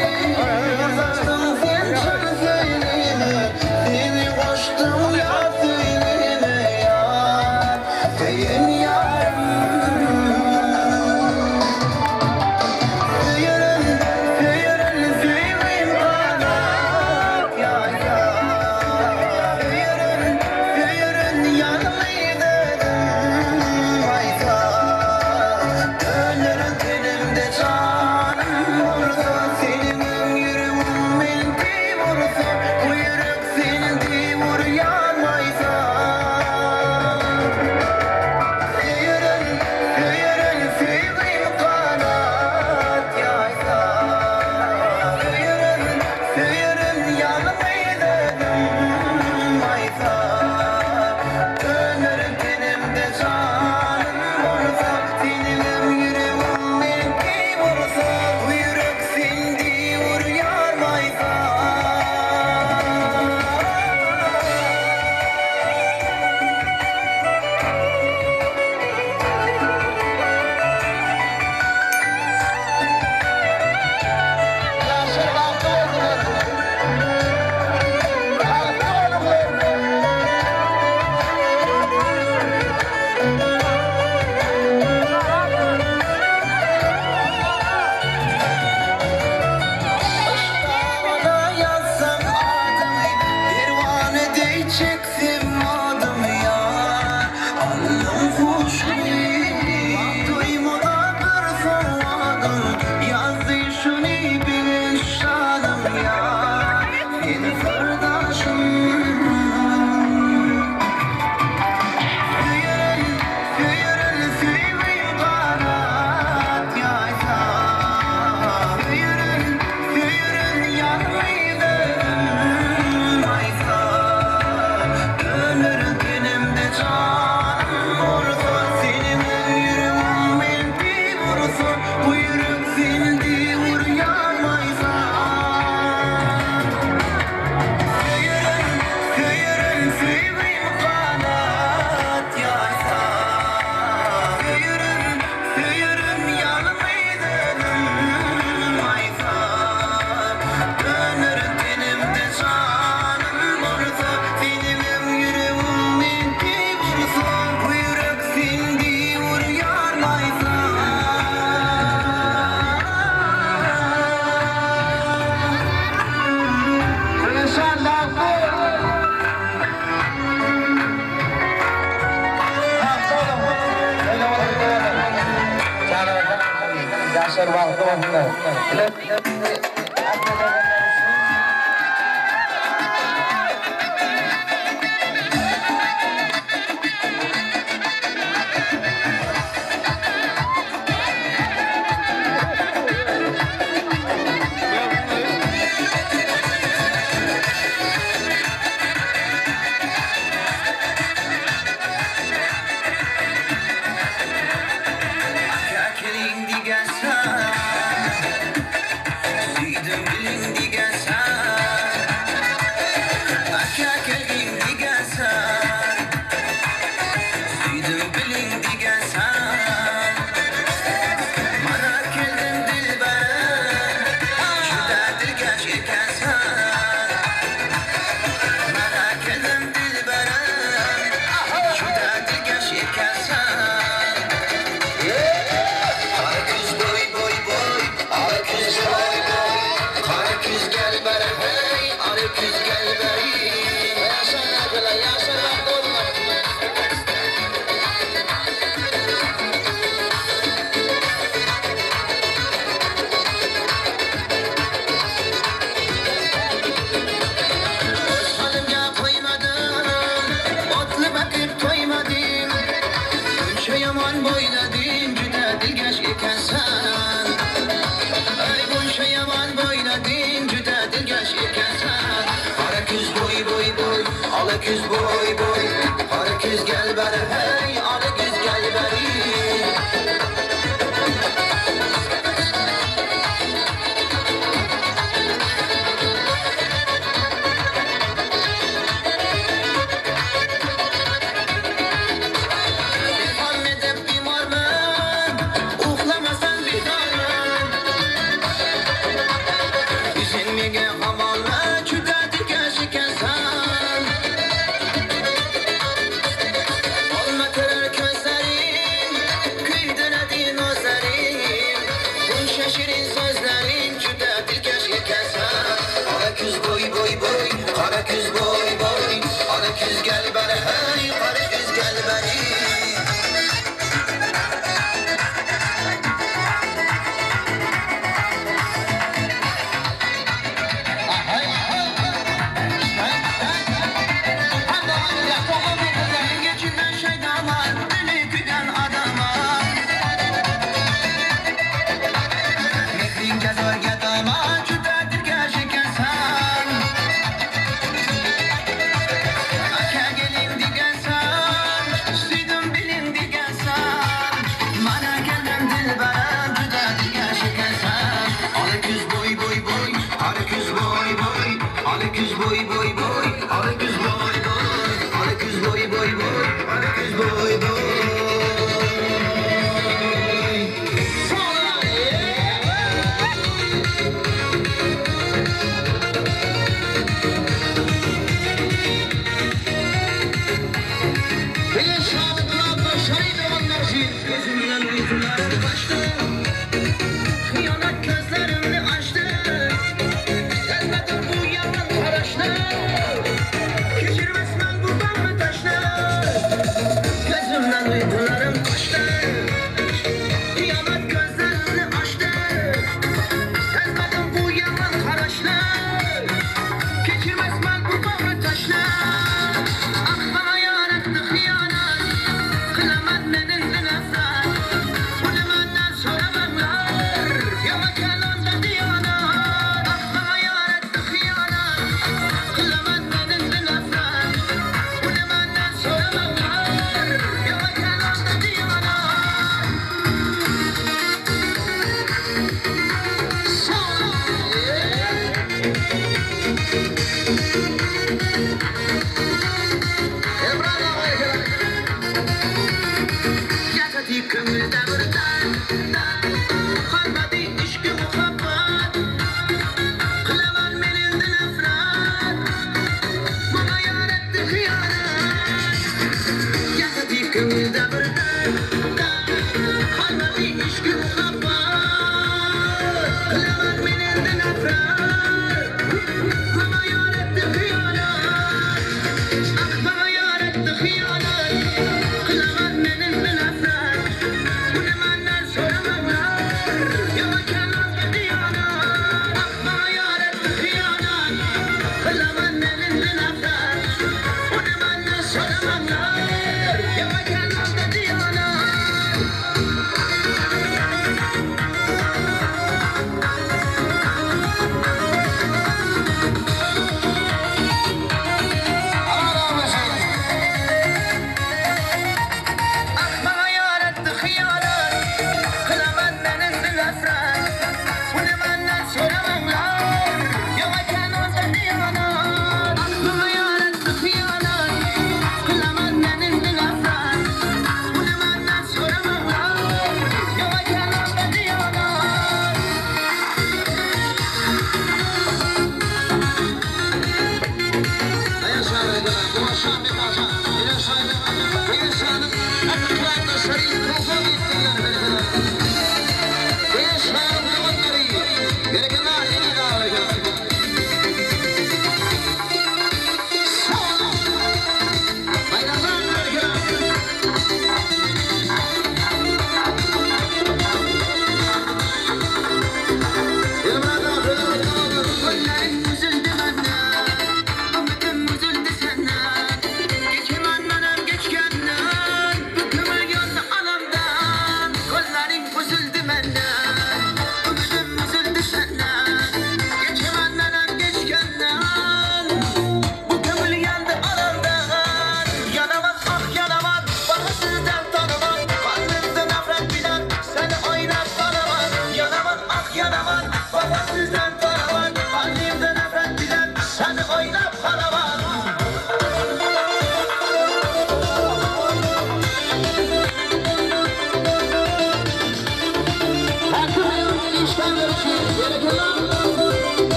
saçdyň sen çyn söýgimi, Seni goşdum ýar söýgime ýar, Söýen ýarym. Söýerin, söýerin söýgim ganat ýaýsa. Söýerin, söýerin ýalňyz özüm Maýsa. Döner tenimde janym bolsa, Seniňem ýüregiň men deý bolsa, Bu ýürek seniň deý urýar Maýsa. Söýerin, söýerin söýgim ganat ýaýsa. Söýerin, söýerin ýalňyz özüm Maýsa. Döner tenimde janym bolsa, Seniňem ýüregiň men deý bolsa, Bu ýürek sen deý urýar Maýsa. Ýaşlar bagtly bolsunlar. Bagtly boluňlar. Yşkana ýazsam adyňy, Perwana deý çeksem adymy ýar. Aldyň huşumy, duýmaga bir sowadyň, Ýazdy şuny begenç şadyň ýar. Sen syrdaşym. Söýerin, söýerin söýgim ganat ýaýsa. Söýerin, söýerin ýalňyz özüm Maýsa. Döner tenimde janym bolsa, Seniňem ýüregiň men deý ursa, Bu ýürek sen deý urýar Maýsa. Söýerin, söýerin söýgim ganat ýaýsa. Söýerin, söýerin ýalňyz özüm Maýsa. Döner tenimde janym bolsa, Seniňem ýüregiň men deý ursa, Bu ýürek sen deý urýar Maýsa. Begenç jan bagtly bol. Bagtly boluň. Öýle boluň, öýle boluň. Janawerler, ýaşlar bagtly bolsunlar. Ile ähli doganlar üçin. küz boy boy Kara küz gel beri hey Ala küz gel beri Muhammed'e bimar ben Uhlamasan bidar ben Üzülmege havalı Çüde şikensen Olma kırar közlerin Küydüredin özlerin Bunca şirin sözlerin Çüde şikensen Ala küz boy boy boy Kara küz boy boy Ala küz gel beri hey Kara küz gel beri Geçinden şeydana, dili güden adama Mehrin gezer gedama, cüdedir gerçek Aka gelin digensen, süydüm bilin digensen Mana geldim dilberim, cüdedir gerçek Alı küz boy boy boy, arı küz boy boy Alı küz boy boy boy, arı küz boy boy Alı küz boy boy boy, arı küz boy boy Bir şarkılar başarıydı onlar için. Gözümden uykularım kaçtı Hıyanet gözlerimni açtı Sezmedim bu yalan karaşlı Keçirmez ben bu gamı taşlı Gözümden uykularım kaçtı Hıyanet gözlerimni açtı Sezmedim bu yalan karaşlı Keçirmez ben bu gamı taşlı Ah bana yar etti hıyanet Kılaman menin nefret Ulemandan soramanlar Yama kelanda diyanar Ah bana yar etti hıyanet Kılaman menin nefret Ulemandan soramanlar Yama kelanda diyanar Yakati köngülde bir Kalmadı işki muhabbet Kılaman menildi nefret Bana yar etti hıyanet Yakati köngülde bir Kalmadı işki muhabbet Kılaman menildi nefret Bana yar etti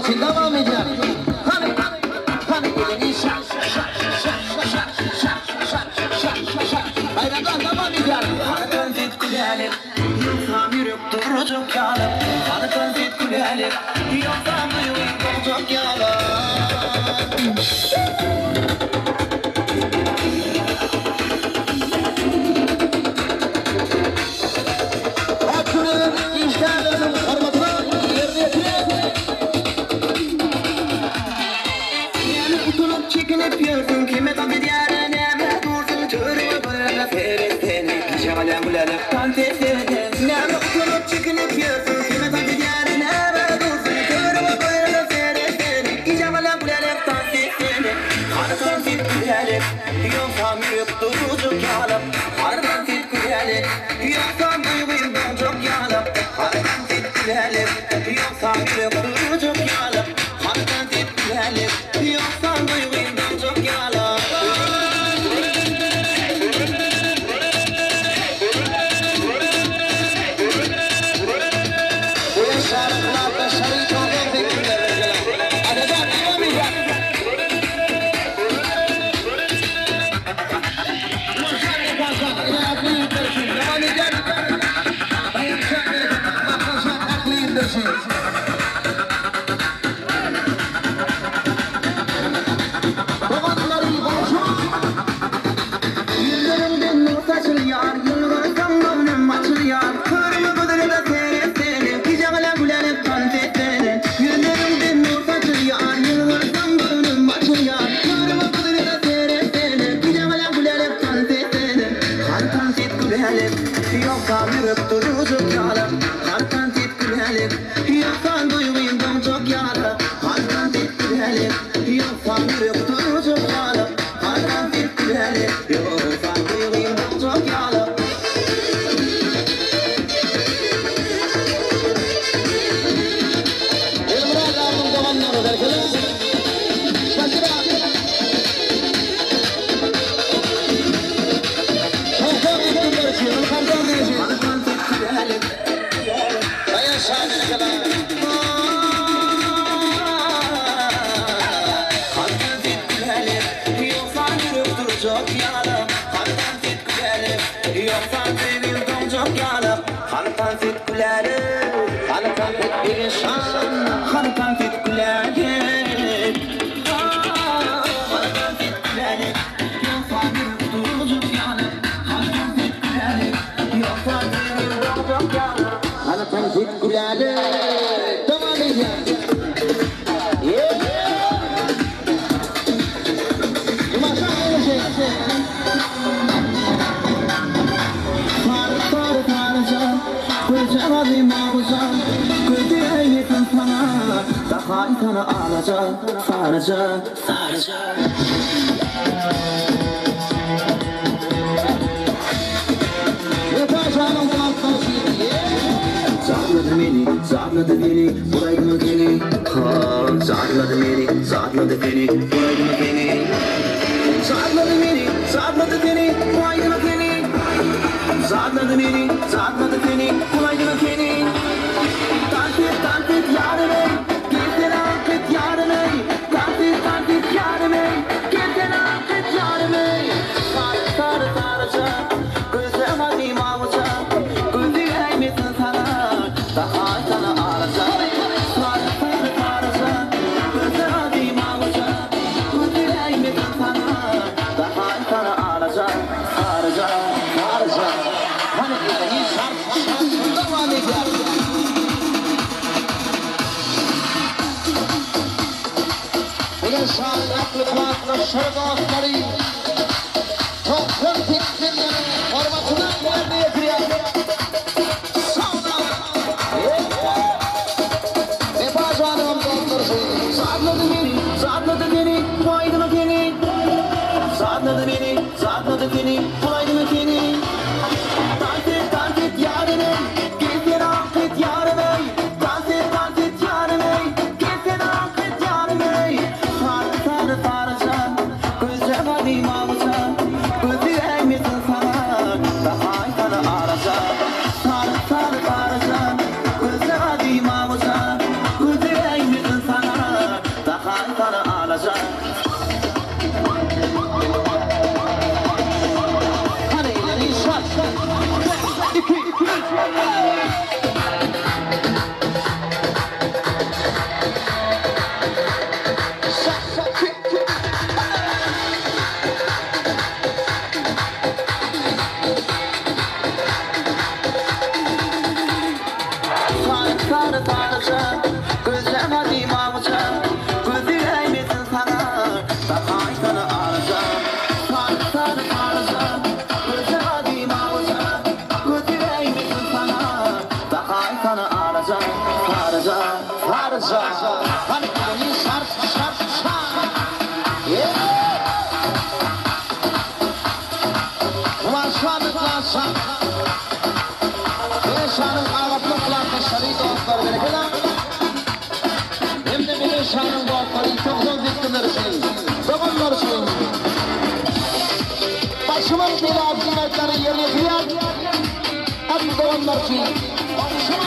üçin dowam edýär. Hany, hany eliňi şak, şak, şak, şak, şak, şak, şak, şak. Baýramjan dowam edýär. Hany konfet gülälek, ýogsam ýürek durjak ýalyp. Hany konfet gülälek, ýogsam duýgyň dogjak ýalyp. Häkimiň işgärleriniň hormatyna ýerine ýetiren. Näme utanyp çekinip ýörsüň kime tans edýäne näme dursuň törüňe gözlerine seretsene gije galýaň gülälek tans etsene. Näme utanyp çekinip ýörsüň kime tans edýäne näme dursuň törüňe gözlerine seretsene gije galýaň gülälek tans etsene. Hany tans et gülälek ýogsam ýürek durjak ýalyp hany tans et gülälek ýogsam duýgyň doňjak ýalyp hany tans et gülälek ýogsam ýürek durjak ýalyp hany tans et gülälek ýogsam duýgyň doňjak ýalyp. Bu şarkılar daşary çogdan zikirlerine gelen. Atajan devam edýär. Nurjan Epajan, ine ähli ýigitler üçin dowam edýär. Daýançak bereket, Maksatjan ähli ýigitler üçin. Doganlary goňşy. Ýüzleriňden nur saçylýar, ýylgyrsaň göwnüm açylýar. Törüňe gözüne seretsene, gije-gala gülälek tans etsene. Ýüzleriňden nur saçylýar, ýylgyrsaň göwnüm açylýar. Törüňe gözüne seretsene, gije-gala gülälek tans etsene. Hany tans et gülälek, ýogsam ýürek durujak ýaly. Hany tans et gülälek, ýogsam duýgyň doňjak ýaly. Hany tans et gülälek, ýogsam ýürek durujak ýaly. Hany tans et gülälek, ýogsam duýgyň doňjak ýaly. Elmyrat abynyň doganlary berkeli. Spasiba. Çogdan ýigitler üçin, Ylhamjan üçin. Hany tans et gülälek, Daýançak berkeli. Hany tans et gülälek, ýogsam ýürek durjak ýaly. Hany tans et gülälek, ýogsam söýgim doňjak ýaly. Hany tans et gülälek, Hany tans et Begençjan. Hany tans et gülälek, Hany tans et gülälek, ýogsam ýürek durjak ýaly. Hany tans et gülälek, ýogsam söýgim doňjak ýaly. Hany tans et gülälek. Dowam edýär. Jumaşan gelişi. Sary sary saryja, Gözjagazym awuja, Gözi äýnesin saňa, Dahaý sana alaja, Saryja, saryja. Wepa janyň dostlar üçin. Zarlady meni, zarlady beni, bulaýdymy seni? Ha, zarlady meni, zarlady seni, bulaýdymy seni? Zarlady meni, zarlady seni, bulaýdymy seni? Zarlady meni, zarlady seni, bulaýdymy seni? Dans et, dans et ýarym eý, gelsene akyt ýarym eý. Dans et, dans et ýarym eý, gelsene akyt ýarym eý. Sary, sary, saryja, gözlem azym awuja, Gözi äýmesin saňa, daha sana alaja. Sary, sary, saryja, gözlem azym awuja, Gözi äýmesin saňa, daha sana alaja. Saryja, Saryja. Hany eliňi şart, şart dowam edýär. Begençjanyň ähli klasdaşlary dostlary 98 ýylyň hormatyna ýerine ýetirýär. Sauna. Wepa janyň dostlary üçin. Zarlady meni, zarlady beni, bulaýdymy seni? Zarlady meni, zarlady seni, bulaýdymy seni? Dans et, dans et ýarym eý, gelsene akyt ýarym eý. Dans et, dans et ýarym eý, gelsene akyt ýarym eý. Sary, sary, saryja, gözjagazym awuja, Gözi äýmesin saňa, dahaý sana alaja. Sary, sary, saryja, gözjagazym awuja, Gözi äýmesin saňa, Saryja. Hany ileri şat. Bir, iki, üç. Sary sary saryja, gözlem hadi mawyja, Gözi äýmesin saňa, bakaýsana alyja. Sary sary saryja, gözlem hadi mawyja, Gözi äýmesin saňa, bakaýsana alyja. Saryja, saryja, hany ileri şart, şart, şart. Yeah! Ulan şanı şan. Şanın ağatlı kulaktaşları dostlar berekela. Hem de benim şanın dostları çok zor zikirler için. Doganlar için. Başımın belası zinetleri yerine getiriyor. Hep doganlar için. Başımın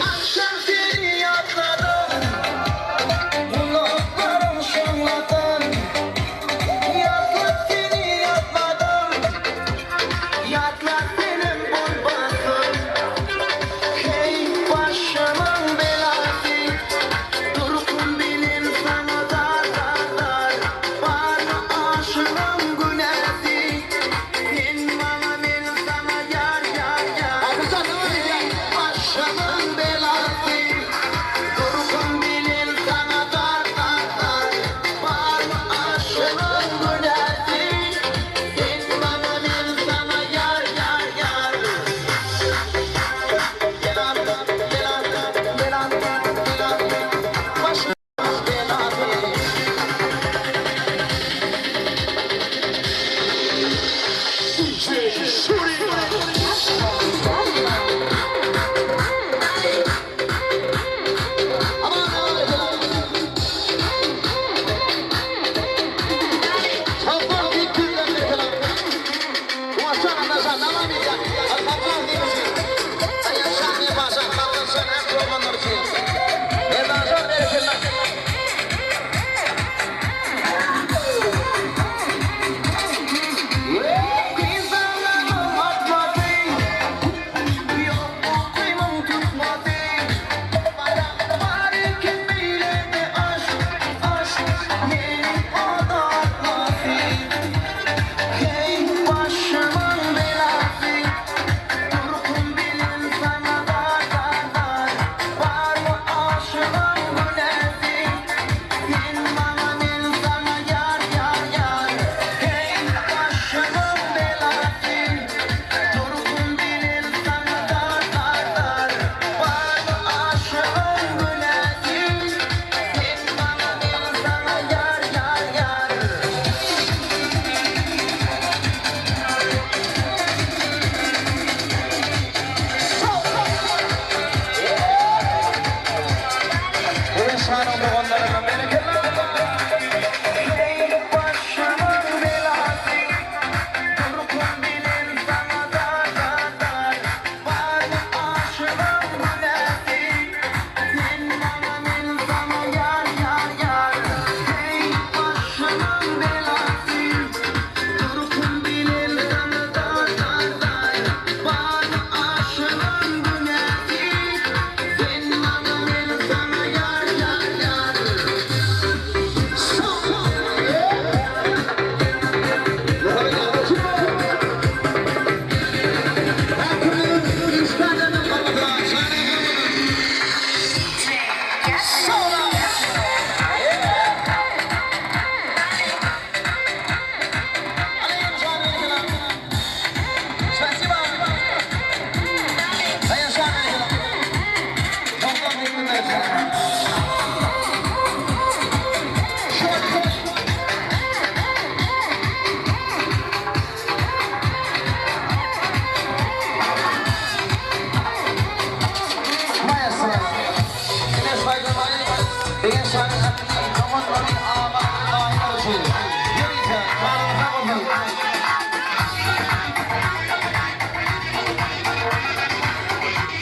Akşam seni yatladım, kulaklarım şınladım. Yatlat seni yatladım, yatlat benim bulbasım. Hey başımın belası, durkun benim sana dar dar dar. Var mı aşığın günahı? Sen bana ben sana yar yar yar. Hey başımın belası, durkun benim sana dar dar dar. Var mı aşığın günahı? Sen bana ben sana yar yar yar. Belan, belan, belan, belan. Başımın belası. Kızlarım atmadı, yok kıymam tutmadı. Var iken bile de aşk, aşk beni aldatmadı. Hey başımın belası, durkun benim sana dar dar dar. Var mı aşığın günahı? Sen bana ben sana yar yar yar. Hey başımın belası, durkun benim sana dar dar dar. Var mı aşığın günahı? Sen bana ben sana yar yar yar. Şanın doganlarına berekella. Hey başımın belası, durkun benim sana dar dar dar. Var mı aşığın günahı? Sen bana ben sana yar yar yar. Hey başımın belası, durkun benim sana dar dar dar. Var mı aşığın günahı? Sen bana ben sana yar yar yar. Thank you.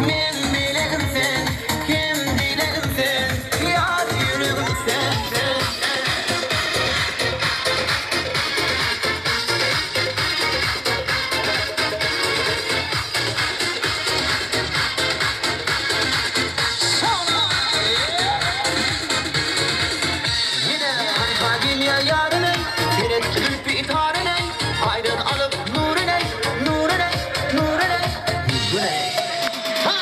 Men dilegim sen, hem dilegim sen, Ýar ýüregim sen, sen, sen. Ýene hanha gelýär ýaryny, Seret zülpi taryny, Aýdan alyp nuryny, Nuryny, nuryny, Güneý. Ha!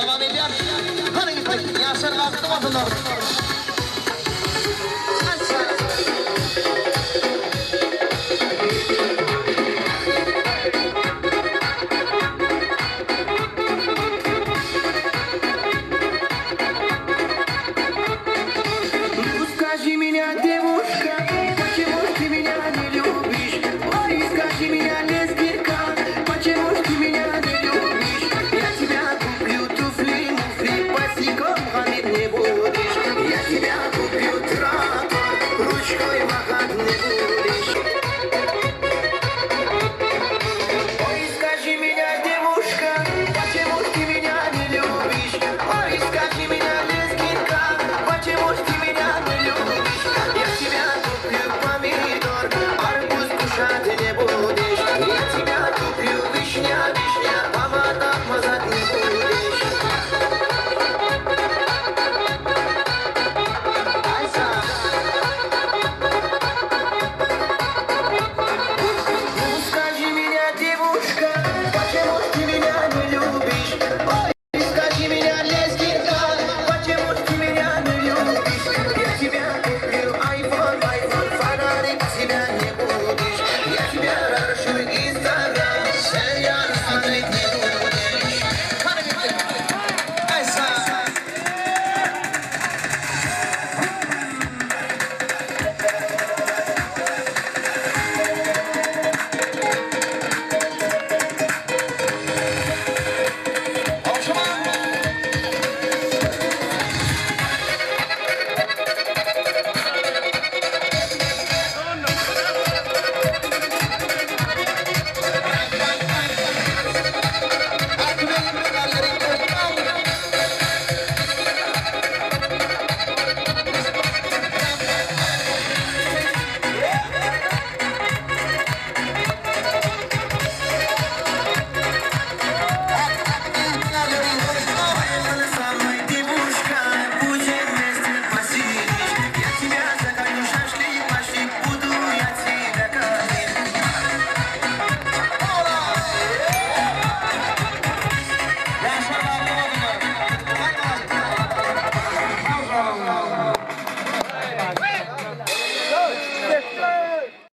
dowam edýär. Hany gitdik, ýaşlar bagtly bolsunlar. Ну скажи меня, девушка, почему ж ты меня не любишь? Ой, скажи меня, лесбийка, почему ж ты меня не любишь? Я тебя куплю туфли, муфли, босиком.